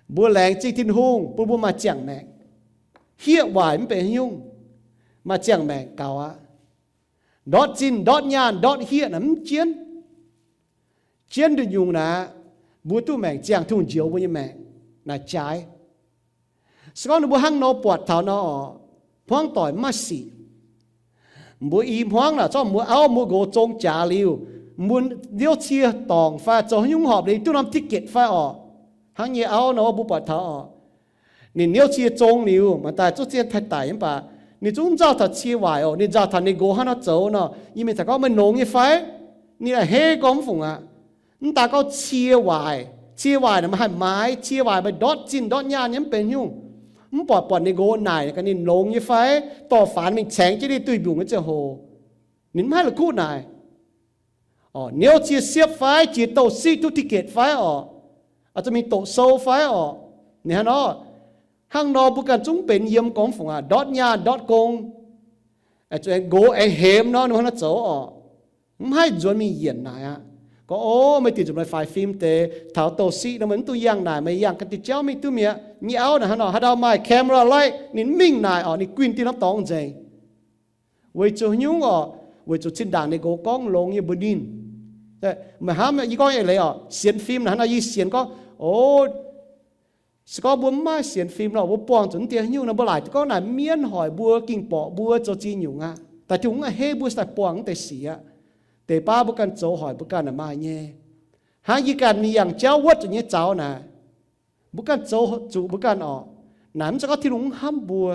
Mbuo laengz zingh Tin-Hungh bun mbuo maaih ziangh maengc, hiev waaic mv benx haaix nyungc, maaih ziangh maengc gaux aqv. Ndortv zinh ndortv nyaanh ndortv hiev naaic mv jienv, jienv nduqc nyungc naaic, mbuo duqv maengc ziangh, Tin-Hungh njoux mbuo nyei maengc naaic jaaix. Se gorngv ninh mbuo hnangv nor buatc taux nor oc, hmuangv doic mv maaih sic. Mbuo i hmuangv naaic zorqv mbuo auv mbuo nqox zong jaax liuz, mbuo niouv cie dorngc fai zoux haaix nyungc horpc liuz duqv norm ticket fai orqc? Hnangv nyei auv nor mbuo buatc taux orqc. Ninh niouv cie zong liuz, maaih daaih zuqc zien taaih daic mv baac ninh zungv nzauh taux cie waaic oc. Ninh nzauh taux ninh nqox hnangv nor zoux nor, yie mingh taux gorngv meih longx nyei fai? Ninh a'hneiv gorngv mv fungc aqv. Mv daaih gorngv cie waaic, cie waaic naaic meih haih maaiz, cie waaic meih ndortv zinh ndortv nyaanh nyei mv benx nyungc. Mv buatc buatc ninh nqox naaic gaax ninh longx nyei fai, dorh faanx mingh caengx jienv ninh duih mbiungc nyei ziangh hoc. Ninh mv haih la'kuqv naaic. Niouv cie siepv fai, jiex douz-siqv duqv ticket fai orqc? Oix zuqc mingh doqc sou fai orqc? Ninh hnangv nor, hnangv nor mbuo ganh zungv benx yiem gorngv fungc aqv, ndortv nyaanh ndortv gong. Zuqc aengx nqox aengx hemx nor, ninh hnangv nor zoux orqc. Mv haih nzuonx mingh yienc naaic aqv. Gorngv, o, meih dingc zuqc meih faix fim deix taux douz-siqv nor, meih mv dungx yangh naaic, meih yangh ganh diuh jauv mingh duqv mi'aqv. Nyei auv naaic hnangv nor, haaix dauh maaih camera light ninh mingh naaic orqc, ninh guinh diuh norm dorngx nzengc. Weic zuqc haaix nyungc orqc? Weic zuqc zinh ndaangc ninh nqox gorngv longx nyei mbuox ninh. Meih hnamv yie gorngv eix leiz orqc, sienx fim naaic hnangv nor, yie sienx gorngv, o, se gorngv mbuo mv maaih sienx fim nor, mbuo buangh zuqc mv deix haaix nyungc nor, mbuo laaic duqv gorngv naaic mienv hoic mbuo, ging borqc mbuo, zoux ziex nyungc aqv. Daaih Tin-Hungh mv a'hneiv mbuo, se daaih buangh mv deix sic aqv. Deix baav mbuo ganh zoux hoic mbuo ganh naaic maaih nyei. Hnangv yie ganh mingh yangh jauv wuotv zuqc nyei zaux naaic, mbuo ganh zoux zuqc mbuo ganh orqc. Naaic mv zeiz gorngv Tin-Hungh mv hnamv mbuo.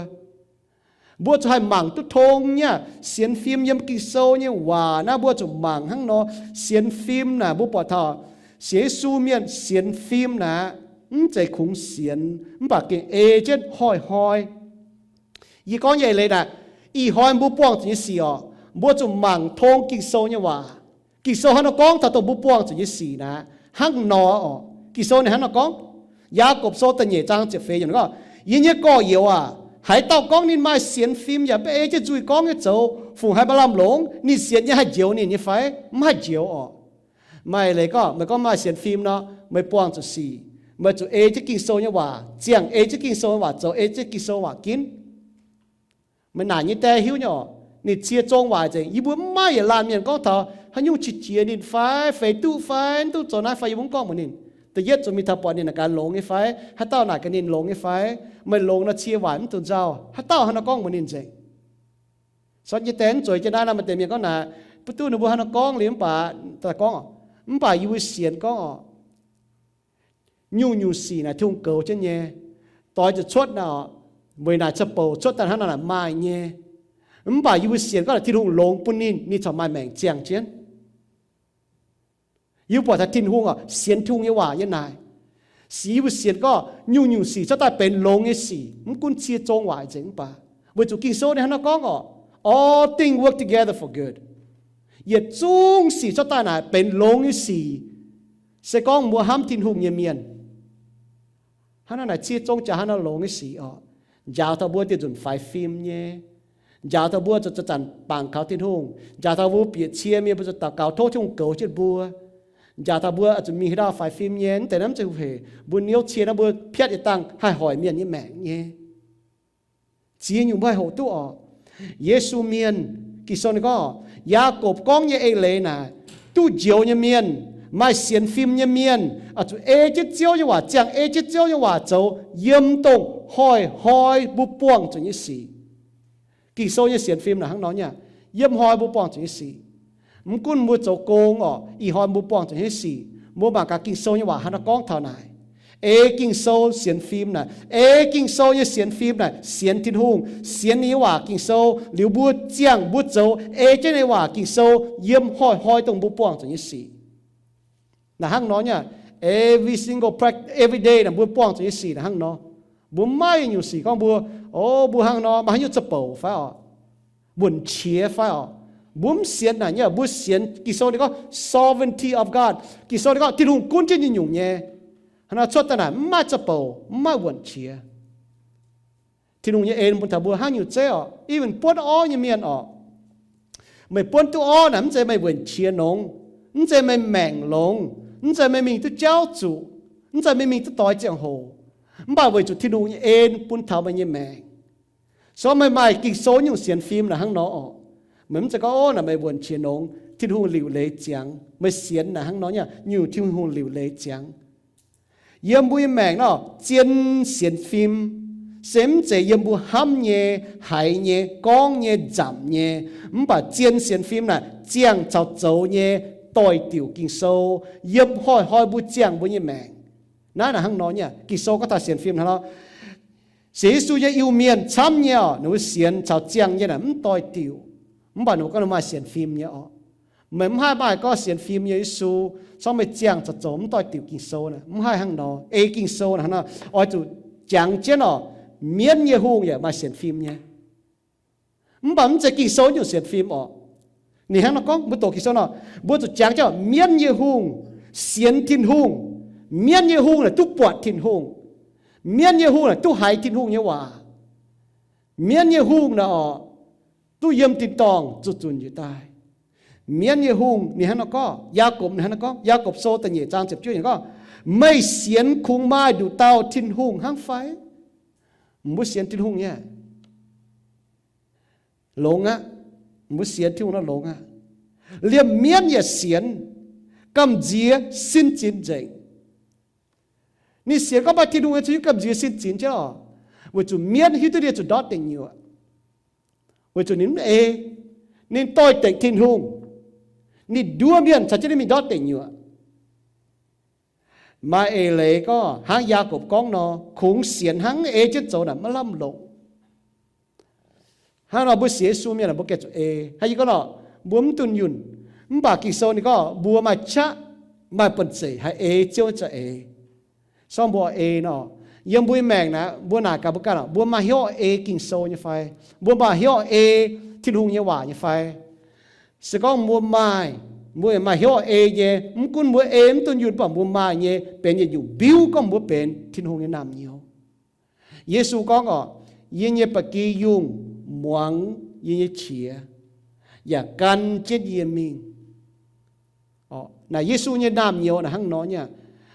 Mbuo zuqc haih mangc duqv tong nyei aqv. Sienx fim yiem Ging-Sou nyei waac naaiv mbuo zuqc mangc hnangv nor. Sienx fim naaic mbuo buatc taux sienx Yesu mienh sienx fim naaic, mv zeiz kungx sienx mv baac gengh ei jienv hnoi-hnoi. Yie gorngv nyei eix leiz naaic, ih hnoi mbuo buangh zuqc nyei sic orqc, mbuo zuqc mangc tong Ging-Sou nyei waac. Ging-Sou hnangv nor gorngv taux dongh mbuo buangh zuqc nyei sic naaic hnangv nor orqc. Ging-Sou ninh hnangv nor gorngv, Yaagorpc Sou da'nyeic zaang ziepc feix yiemc gorngv, yie nyei gorx-youz aac, haaix dauh gorngv ninh maaih sienx fim yaac mv ei jienv nzuih gorngv nyei zoux, fungc haaix maaih lamh longc? Ninh sienx nyei haih njoux ninh nyei fai? Mv haih njoux orqc. Maaih leiz gorngv, meih gorngv maaih sienx fim nor, meih buangh zuqc sic, meih zuqc ei jienv Ging-Sou nyei waac, ziangh ei jienv Ging-Sou nyei waac zoux, ei jienv Ging-Sou waac ginv. Meih naaic nyei die hiuv nyei orqc, ninh cie zong waaic nzengc. Yie mbuo mv maaih yietc laanh mienh gorngv taux haaix nyungc qiex jiez ninh fai, feix duqv fai, mv duqv zoux naaiv fai, yie mbuo mv gorngv mbuox ninh. Da'yietv zuqc mingh taux buatc ninh naaic gaax longx nyei fai, haaix dauh naaic gaax ninh longx nyei fai, meih longx nor cie waaic mv dungx nzauh, haaix dauh hnangv nor gorngv mbuox ninh nzengc. Sortv nyei die mv zueiz jienv naaiv nor, maaih deix mienh gorngv naaic, mv duqv ninh mbuo hnangv nor gorngv liuz mv baac daaih gorngv, mv baac yie mbuo sienx gorngv orqc, nyungc-nyungc sic naaic Tin-Hungh goux jienv nyei. Doix zuqc cuotv naaic orqc, weic naaic za'bouc cuotv daaih hnangv naaic maaih nyei. Mv baac yie mbuo sienx gorngv naaic Tin-Hungh longx bun ninh, ninh corc maaih maengc ziangh jienv. Yie mbuo buatc taux Tin-Hungh orqc, sienx Tin-Hungh nyei waac nyei naaic. Sic yie mbuo sienx gorngv nyungc-nyungc sic cuotv daaih benx longx nyei sic, mv gunv cie zong waaic nzengc mv baac. Weic zuqc Ging-Sou ninh hnangv nor gorngv orqc, all things work together for good. Yietc zungv sic cuotv daaih naaic benx longx nyei sic, se gorngv mbuo hnamv Tin-Hungh nyei mienh. Hnangv naaic cie zong jaax hnangv nor longx nyei sic orqc, njaaux taux mbuo dieh nzunc faix fim nyei, njaaux taux mbuo zuqc zanc-zanc bangc kaux Tin-Hungh, njaaux taux mbuo bieqc cie mienh mbuo zuqc daux gaux tov Tin-Hungh goux jienv mbuo, njaaux taux mbuo zuqc mingh haaix ndau faix fim nyei. Mv deix naaiv mv zeiz hu hec, mbuo niouv cie naaiv mbuo piatv yietc dangh haih hoic mienh nyei maengc nyei. Ziex nyungc mbuo haih hoqc duqv orqc. Yesu mienh, Ging-Sou ninh gorngv, Yaagorpc gorngv nyei eix leiz naaic, duqv njoux nyei mienh, maaih sienx fim nyei mienh, oix zuqc ei jienv Ziouv nyei waac, ziangh ei jienv Ziouv nyei waac zoux, yiem dongh hnoi-hnoi mbuo buangh zuqc nyei sic. Ging-Sou nyei sienx fim naaic hnangv nor nyei, yiem hnoi mbuo buangh zuqc nyei sic. Mv gunv mbuo zoux gong orqc, ih hnoi mbuo buangh zuqc nyei sic, mbuo mangc gaax Ging-Sou nyei waac hnangv nor gorngv taux naaic. Ei Ging-Sou sienx fim naaic, ei Ging-Sou nyei sienx fim naaic, sienx Tin-Hungh, sienx ninh nyei waac Ging-Sou liuz mbuo ziangh mbuo zoux ei jienv ninh nyei waac Ging-Sou yiem hnoi-hnoi dongh mbuo buangh zuqc nyei sic. Naaic hnangv nor nyei, every single prac-, every day naaic mbuo buangh zuqc nyei sic naaic hnangv nor. Mbuo mv maaih nyungc sic gorngv mbuo, o, mbuo hnangv nor maaih haaix nyungc za'bouc fai orqc, wuonc qiex fai orqc. Mbuo mv sienx naaic nyei, mbuo sienx Ging-Sou ninh gorngv sovereignty of God. Ging-Sou ninh gorngv Tin-Hungh gunv jienv nyungc-nyungc nyei. Hnangv nor cuotv daaih naaic mv maaih za'bouc, mv maaih wuonc qiex. Tin-Hungh nyei en bun taux mbuo hnangv nyungc zeiv orqc, even buonv orv nyei mienh orqc. Meih buonv duqv orv naaic mv zeiz meih wuonc qiex nongx, mv zeiz meih maengc longx, mv zeiz meih mingh duqv jauv zuqc, mv zeiz meih mingh duqv doix ziangh hoc, mv baac weic zuqc Tin-Hungh nyei en bun taux meih nyei maengc. So meih maaih Ging-Sou nyungc sienx fim naaic hnangv nor orqc. Meih mv zeiz gorngv, o, naaic meih wuonc qiex nongx, Tin-Hungh liuc leiz ziangx. Meih sienx naaic hnangv nor nyei, nyungc Tin-Hungh liuc leiz ziangx. Yiem mbuo nyei maengc nor, zien sienx fim, se mv zeiz yiem mbuo hnamv nyei, haiz nyei, gorngv nyei, nzamc nyei, mv baac zien sienx fim naaic ziangh caux zoux nyei doix-diuc Ging-Sou, yiem hnoi-hnoi mbuo ziangh mbuo nyei maengc. Naaiv naaic hnangv nor nyei, Ging-Sou gorngv taux sienx fim hnangv nor. Sienx Yesu nyei Iu-Mienh camv nyei oc, ninh mbuo sienx caux ziangh nyei naaic mv doix-diuc. Mv baac ninh mbuo gorngv ninh maaih sienx fim nyei oc. Meih mv haih maaih gorngv sienx fim nyei Yesu, corngv meih ziangh caux zoux mv doix-diuc Ging-Sou naaic, mv haih hnangv nor. Ei Ging-Sou naaic hnangv nor, oix zuqc jangx jienv oc, mienv nyei hungh yaac maaih sienx fim nyei. Mv baac mv zeiz Ging-Sou nyungc sienx fim oc. Ninh hnangv nor gorngv, mbuo doqc Ging-Sou nor, mbuo zuqc jangx jienv mienv nyei hungh sienx Tin-Hungh. Mienv nyei hungh naaic duqv buatc Tin-Hungh. Mienv nyei hungh naaic duqv haiz Tin-Hungh nyei waac. Mienv nyei hungh naaic oc, duqv yiem tin-dorngh zuqc zunc njiec daaih. Mienv nyei hungh, ninh hnangv nor gorngv, Yaagorpc ninh hnangv nor gorngv, Yaagorpc Sou da'nyeic zaang ziepc juov ninh gorngv, meih sienx kungx maaih nduqc dauh Tin-Hungh hnangv fai? Mbuo sienx Tin-Hungh nyei, longx aqv. Mbuo sienx Tin-Hungh nor longx aqv. Liemh mienv yaac sienx, gamh nziex sin zinx nzengc. Ninh sienx gorngv maaih Tin-Hungh nyei, cingx hiuv gamh nziex sin zinx jienv oc. Weic zuqc mienv hiuv duqv ninh zuqc ndortv deic nyuoqc, weic zuqc ninh mv ei. Ninh doix-dekc Tin-Hungh, ninh nduov mienh caux jienv ninh mingh ndortv deic nyuoqc. Maaih eix leiz gorngv hnangv Yaagorpc gorngv nor, kungx sienx hnangv, ei jienv zoux naaic maiv lamh longc. Hnangv nor mbuo sienx Yesu mienh aah, mbuo gengh zuqc ei. Hnangv yie gorngv nor, mbuo mv dunh yunh. Mv baac Ging-Sou ninh gorngv mbuo maaih qaqv, maaih banh zeic haih ei Ziouv nyei za'eix. Sorng mbuo ei nor, yiem mbuo nyei maengc naaic, mbuo naaic gaax mbuo ganh oc, mbuo maaih hnyouv ei Ging-Sou nyei fai? Mbuo maaih hnyouv ei Tin-Hungh nyei waac nyei fai? Se gorngv mbuo maaih, mbuo maaih hnyouv ei nyei, mv gunv mbuo ei mv dunh yunh, mv baac mbuo maaih nyei benx yietc nyungc mbiuv gorngv mbuo benx Tin-Hungh nyei naamh nyouz. Yesu gorngv oc, yie nyei ba'gi yungh muangx yie nyei qiex, yaac gan jienv yie mingh. Naaic Yesu nyei naamh nyouz naaic hnangv nor nyei.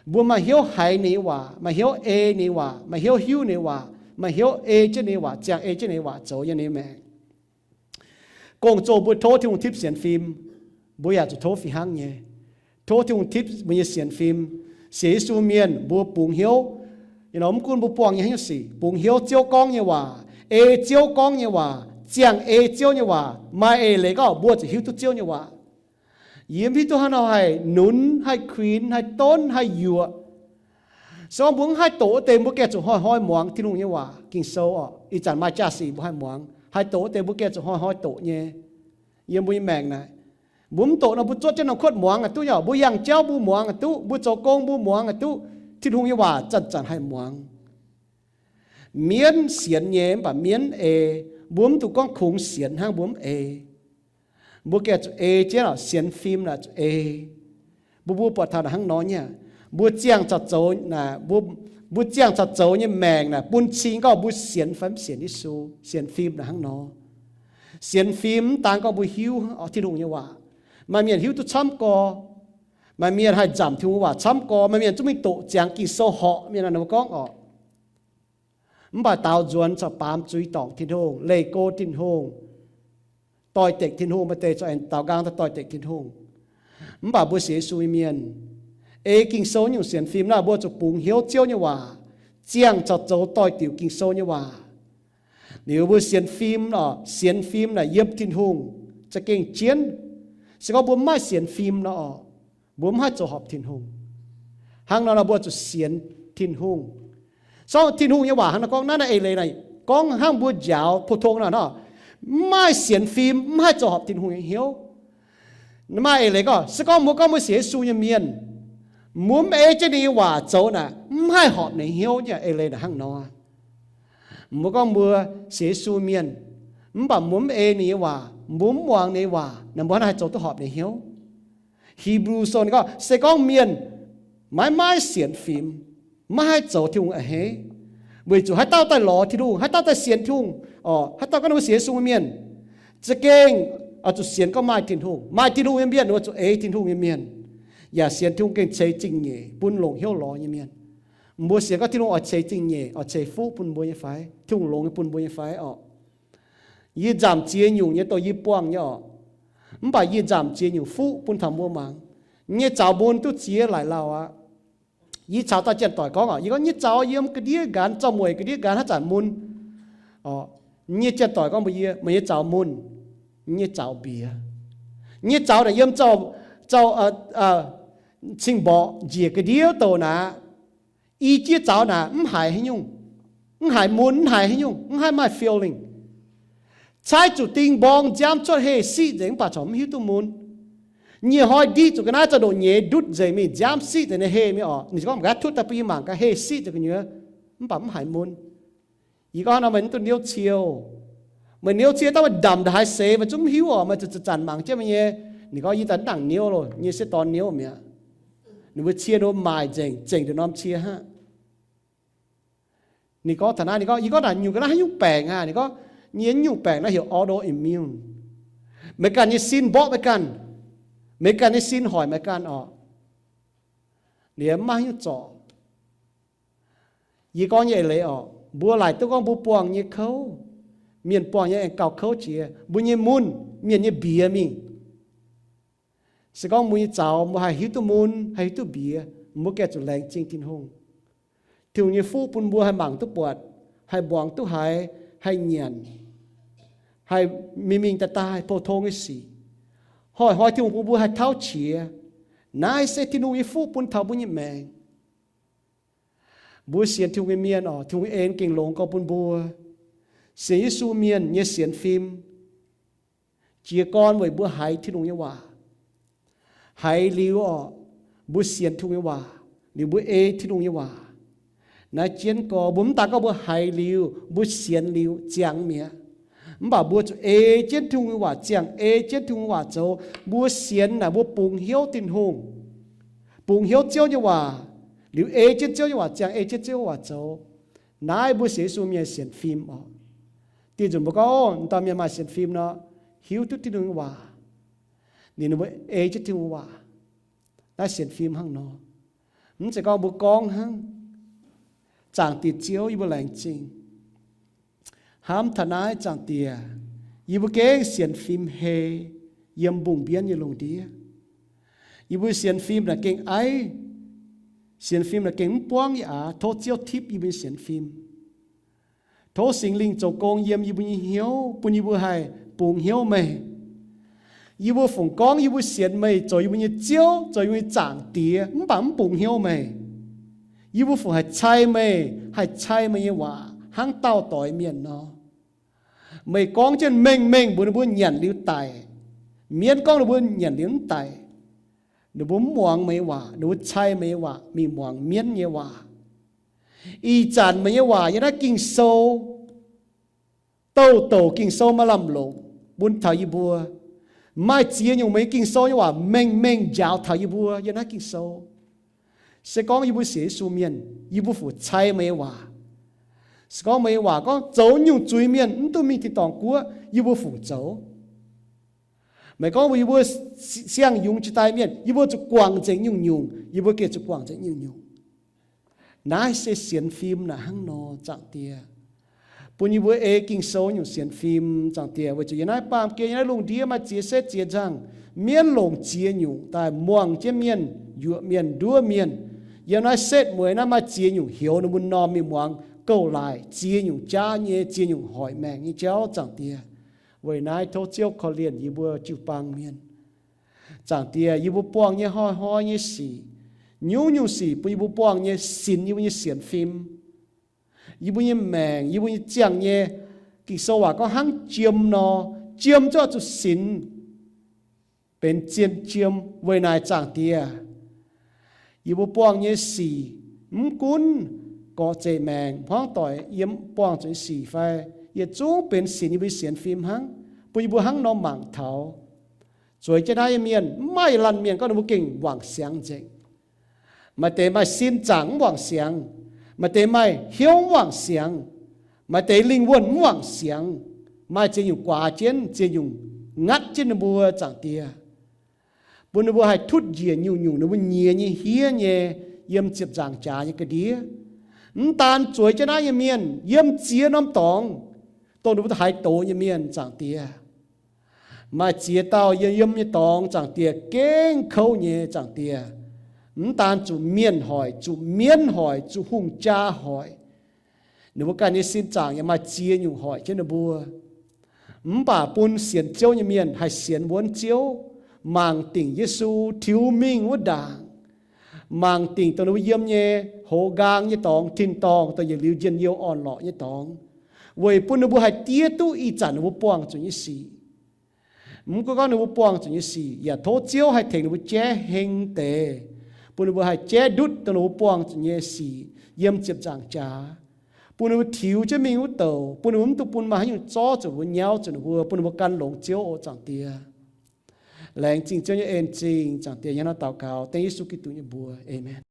Mbuo maaih hnyouv haiz ninh nyei waac, maaih hnyouv ei ninh nyei waac, maaih hnyouv hiuv ninh nyei waac, maaih hnyouv ei jienv ninh nyei waac, ziangh ei jienv ninh nyei waac zoux yiem ninh nyei maengc. Gong-zoh mbuo tov Tin-Hungh tipv sienx fim, mbuo yaac zuqc tov fih hnangv nyei. Tov Tin-Hungh tipv mbuo nyei sienx fim. Sienx Yesu mienh mbuo bungx hnyouv, mv gunv mbuo buangh nyei haaix nyungc sic, bungx hnyouv Ziouv gorngv nyei waac, ei Ziouv gorngv nyei waac, ziangh ei Ziouv nyei waac. Maaih eix leiz gorngv mbuo zuqc hiuv duqv Ziouv nyei waac. Yie mv hiuv duqv hnangv nor haih nunz, haih kuinx, haih donv, haih yuoqc. Se gorngv mbuo mv haih doqc wuov deix, mbuo gengh zuqc hnoi-hnoi muangx Tin-Hungh nyei waac, Ging-Sou oc. Ih zanc maaih jaa-sic mbuo haih muangx. Haih doqc wuov deix mbuo gengh zuqc hnoi-hnoi doqc nyei yiem mbuo nyei maengc naaic. Mbuo mv doqc nor mbuo zuotv jienv norm kuotv muangx aqc duqv nyei. Mbuo yangh jauv mbuo muangx aqc duqv, mbuo zoux gong mbuo muangx aqc duqv, Tin-Hungh nyei waac zanc-zanc haih muangx. Mienv sienx nyei mv baac mienv ei. Mbuo mv dungx gorngv kungx sienx hnangv mbuo mv ei. Mbuo gengh zuqc ei jienv oc, sienx fim naaic zuqc ei. Mbuo mbuo buatc taux naaic hnangv nor nyei, mbuo ziangh caux zoux naaic, mbuo ziangh caux zoux nyei maengc naaic bun cing gorngv mbuo sienx fai mv sienx Yesu. Sienx fim naaic hnangv nor. Sienx fim mv daan gorngv mbuo hiuv Tin-Hungh nyei waac. Maaih mienh hiuv duqv camv gorx. Maaih mienh haih nzamc Tin-Hungh waac camv gorx. Maaih mienh zungv mingh doqc ziangx Ging-Sou horpc mienh naaic, mbuo gorngv oc. Mv baac daaux nzuonx corc baamz zuiz dorngc Tin-Hungh, leih go Tin-Hungh, doix-dekc Tin-Hungh, maaih deix corc aengx daaux nqaang daaih doix-dekc Tin-Hungh. Mv baac mbuo sienx Yesu nyei mienh, ei Ging-Sou nyungc sienx fim naaic, mbuo zuqc bungx hnyouv Ziouv nyei waac, ziangh caux zoux doix-diuc Ging-Sou nyei waac. Liuz mbuo sienx fim oc, sienx fim naaic yiem Tin-Hungh za'gengh jienv. Se gorngv mbuo mv maaih sienx fim nor oc, mbuo mv haih zoux horpc Tin-Hungh. Hnangv nor nor mbuo zuqc sienx Tin-Hungh. Sorng Tin-Hungh nyei waac hnangv nor gorngv naaiv naaiv eix leiz naaic, gorngv hnangv mbuo njaaux pou-tong nor, mv maaih sienx fim mv haih zoux horpc Tin-Hungh nyei hnyouv. Maaih eix leiz gorngv, se gorngv mbuo gorngv mbuo sienx Yesu nyei mienh, mbuo mv ei jienv ninh nyei waac zoux naaic, mv haih horpc ninh hnyouv nyei eix leiz naaic hnangv nor. Mbuo gorngv mbuo sienx Yesu mienh, mv baac mbuo mv ei ninh nyei waac, mbuo mv muangx ninh nyei waac, naaic mbuo hnangv naaiv haih zoux duqv horpc ninh hnyouv. Hipv^lu Sou ninh gorngv, se gorngv mienh maiv maaih sienx fim, maiv haih zoux Tin-Hungh a'hneiv. Weic zuqc haaix dauh daaih lorz Tin-Hungh, haaix dauh daaih sienx Tin-Hungh, haaix dauh gorngv ninh mbuo sienx Yesu mienh, za'gengh oix zuqc sienx gorngv maaih Tin-Hungh. Maaih Tin-Hungh nyei mienh oix zuqc ei Tin-Hungh nyei mienh, yaac sienx Tin-Hungh gengh ceix zingh nyeic bun longc hnyouv lorz nyei mienh. Mbuo sienx gorngv Tin-Hungh oix ceix zingh nyeic, oix ceix fuqv bun mbuo nyei fai? Tin-Hungh longx nyei bun mbuo nyei fai orqc? Yie nzamc ziex nyungc nyei dongh yie buangh nyei orqc. Mv baac yie nzamc ziex nyungc fuqv bun taux mbuo mangc. Yie nyei zaux mun duqv ziex laaic lauh aqv. Yie caux dauh janx-doic gorngv oc, yie gorngv nyei zaux yiem ga'ndiev nqanx, zaux mueic ga'ndiev nqanx hnangv zanc mun. Nyei janx-doic gorngv mbuox yie, meih nyei zaux mun, nyei zaux mbiex. Nyei zaux naaic yiem zaux, zaux cing-mborqc njiec ga'ndiev douc naaic, i jiex zaux naaic mv haiz haaix nyungc, mv haiz mun, mv haiz haaix nyungc, mv haih maaih feeling. Caaiv zuqc ding mborng nziaamv cuotv heh siqv nzengc mv baac corc mv hiuv duqv mun. Nyic hnoi ndiqv zuqc ga'naaiv za'ndoqc nyeiz ndutv nzengc mingh, nziaamv siqv nzengc nyei heh mi'aqv oc. Ninh gorngv, gaax tutv daaih bun yie mangc gaax, heh siqv nzengc gu'nyuoz mv baac mv haiz mun. Yie gorngv nor, meih mv dungx niouv cie oc. Meih niouv cie daaih meih ndamc ndaaih haaix seix meih zungv mv hiuv oc. Meih zuqc zanc-zanc mangc jienv meih nyei. Ninh gorngv, yie daaih mv nangc niouv loh, nyei se dorn niouv mi'aqv. Ninh mbuo cie ninh mbuo maaic nzengc, zengc nduqc norm cie hnangv. Ninh gorngv taux naaiv, ninh gorngv, yie gorngv naaic nyungc ga'naaiv haaix nyungc baengc aqv? Ninh gorngv, nyei nyungc baengc naaiv heuc autoimmune. Meih ganh nyei sin mborqv meih ganh. Meih ganh nyei sin hoic meih ganh oc. Liemh mv maaih haaix nyungc zorc. Yie gorngv nyei eix leiz oc, mbuo laaic duqv gorngv mbuo buangh nyei kouv, mienh buangh nyei aengx gauh kouv jiex. Mbuo nyei mun, mienh nyei mbiex mingh. Se gorngv mbuo nyei zaux mbuo haih hiuv duqv mun, haih hiuv duqv mbiex, mbuo gaengh zuqc laengz zingh Tin-Hungh. Tin-Hungh nyei fuqv bun mbuo haih mangc duqv buatc, haih muangx duqv haiz, haih nyanc, haih mingh mingh daaih daaih pou-tong nyei sic. Hnoi-hnoi Tin-Hungh bun mbuo haih tauv qiex. Naaiv se Tin-Hungh nyei fuqv bun taux mbuo nyei maengc. Mbuo sienx Tin-Hungh nyei mienh oc, Tin-Hungh en gengh longx gorx bun mbuo. Sienx Yesu mienh nyei sienx fim jiez gorn weic mbuo haiz Tin-Hungh nyei waac. Haiz liuz oc, mbuo sienx Tin-Hungh nyei waac, liuz mbuo ei Tin-Hungh nyei waac. Naaiv jienv gorx mbuo mv daaih gorngv mbuo haiz liuz, mbuo sienx liuz ziangx mi'aqv. Mv baac mbuo zuqc ei jienv Tin-Hungh nyei waac ziangh, ei jienv Tin-Hungh nyei waac zoux. Mbuo sienx naaic mbuo bungx hnyouv Tin-Hungh, bungx hnyouv Ziouv nyei waac, liuz ei jienv Ziouv nyei waac ziangh, ei jienv Ziouv nyei waac zoux. Naaiv mbuo sienx Yesu mienh sienx fim oc. Dih nzunc mbuo gorngv, o, dauh mienh maaih sienx fim nor, hiuv duqv Tin-Hungh nyei waac, ninh mbuo ei jienv Tin-Hungh nyei waac. Naaiv sienx fim hnangv nor. Mv zeiz gorngv mbuo gorngv hnangv. Zaangc Diex Ziouv, yie mbuo laengz zingh. Hnamv taux naaiv, Zaangc Diex, yie mbuo gengh sienx fim hei yiem mbungh mbienv nyei lungh ndiev. Yie mbuo sienx fim naaic gengh aiv, sienx fim naaic gengh mv buangv yie aqv. Tov Ziouv tipv yie mbuo nyei sienx fim. Tov Singx Lingh zoux gong yiem yie mbuo nyei hnyouv, bun yie mbuo haih bungx hnyouv meih. Yie mbuo fungc gorngv yie mbuo sienx meih zoux yie mbuo nyei Ziouv, zoux yie mbuo nyei Zaangc Diex, mv baac mv bungx hnyouv meih. Yie mbuo fungc haih cai meih, haih cai meih nyei waac hnangv dauh doix mienh nor. Meih gorngv jienv mengh mengh mbuox ninh mbuo nyanc liuz daic. Mienv gorngv ninh mbuo nyanc liuz mv daic. Ninh mbuo mv muangx meih nyei waac, ninh mbuo cai meih nyei waac mingh muangx mienv nyei waac. Ih zanc meih nyei waac yiem naaiv Ging-Sou, douc douc Ging-Sou maaih lamh longc bun taux yie mbuo. Maaih ziex nyungc meih nyei Ging-Sou nyei waac mengh mengh njaaux taux yie mbuo yiem naaiv Ging-Sou. Se gorngv yie mbuo sienx Yesu mienh, yie mbuo fungc cai meih nyei waac. Se gorngv meih nyei waac gorngv zoux nyungc zuiz mienh mv duqv mingh tin-dorngh guoqv, yie mbuo fungc zoux. Meih gorngv mbuox yie mbuo siang-yungz jiex daaih mienh, yie mbuo zuqc guangc nzengc nyungc-nyungc, yie mbuo gengh zuqc guangc nzengc nyungc-nyungc. Naaiv se sienx fim naaic hnangv nor, Zaangc Diex. Bun yie mbuo ei Ging-Sou nyungc sienx fim, Zaangc Diex, weic zuqc yiem naaiv baamh gen, yiem naaiv lungh ndiev maaih ziex setv ziex nzangh mienv longc ziex nyungc daaih muangh jienv mienh, yuoqc mienh, nduov mienh. Yiem naaiv setv mueiz naaiv maaih ziex nyungc heuc ninh mbuo m'normh mingh muangx gouv-laaix, ziex nyungc jaav nyei, ziex nyungc hoic maengc nyei jauv, Zaangc Diex. Weic naaiv tov Ziouv korv-lienh yie mbuo jiu-baang mienh. Zaangc Diex, yie mbuo buangh nyei hnoi-hnoi nyei sic, nyungc-nyungc sic bun yie mbuo buangh nyei sinx yie mbuo nyei sienx fim. Yie mbuo nyei maengc, yie mbuo nyei ziangh nyei, Ging-Sou waac gorngv hnangv jiem nor, jiem zuqc zuqc sinx benx zien jiem. Weic naaic Zaangc Diex, yie mbuo buangh nyei sic, mv gunv gorqv-zeqc maengc, hmuangv doic yiem buangh zuqc nyei sic fai yietc zungv benx sinx yie mbuo nyei sienx fim hnangv, bun yie mbuo hnangv nor mangc taux. Zueiz jienv naaiv nyei mienh, mv maaih laanh mienh gorngv ninh mbuo gengh wangc siangx nzengc. Maaih deix maaih sin zaangc mv wangc siangx, maaih deix maaih hnyouv mv wangc siangx, maaih deix lingh wuonh mv wangc siangx, maaih ziex nyungc guaax jienv, ziex nyungc ngatv jienv ninh mbuo, Zaangc Diex. Bun ninh mbuo haih tutv njiec nyungc-nyungc ninh mbuo nyiex nyei hiev nyei yiem ziepc nzaangc jaax nyei ga'ndiev. Mv daan zueiz jienv naaiv nyei mienh, yiem ziex norm dorngx dongh ninh mbuo haaix doz nyei mienh, Zaangc Diex. Maaih ziex dauh yiem yiem nyei dorngx, Zaangc Diex, gengh kouv nyei, Zaangc Diex. Mv daan zuqc mienh hoic, zuqc mienv hoic, zuqc hungh jaa hoic, ninh mbuo ganh nyei sin zaangc yaac maaih ziex nyungc hoic jienv ninh mbuo. Mv baac bun sienx Ziouv nyei mienh haih sienx wuonv Ziouv, mangc dingc Yesu tiux mingh wuov ndaangc, mangc dingc dongh ninh mbuo yiem nyei hoz nqaang nyei dorngx, tin-dorngh, dongh yietc liuz njien-youh orn-lorqc nyei dorngx, weic bun ninh mbuo haih diev duqv ih zanc ninh mbuo buangh zuqc nyei sic. Mv gunv gorngv ninh mbuo buangh zuqc nyei sic, yaac tov Ziouv haih tengx ninh mbuo jaiv heng deix, bun ninh mbuo haih jaiv ndutv dongh ninh mbuo buangh zuqc nyei sic yiem ziepc nzaangc jaax, bun ninh mbuo tiux jienv mingh wuov douc, bun ninh mbuo mv dungx bun maaih haaix nyungc zorv zuqc ninh mbuo, nyauv zuqc ninh mbuo, bun ninh mbuo gan longx Ziouv oc, Zaangc Diex. Laengz zingh Ziouv nyei en-zingh, Zaangc Diex, yie hnangv naaiv daux gaux dengv Yesu Giduc nyei mbuox. Aamen.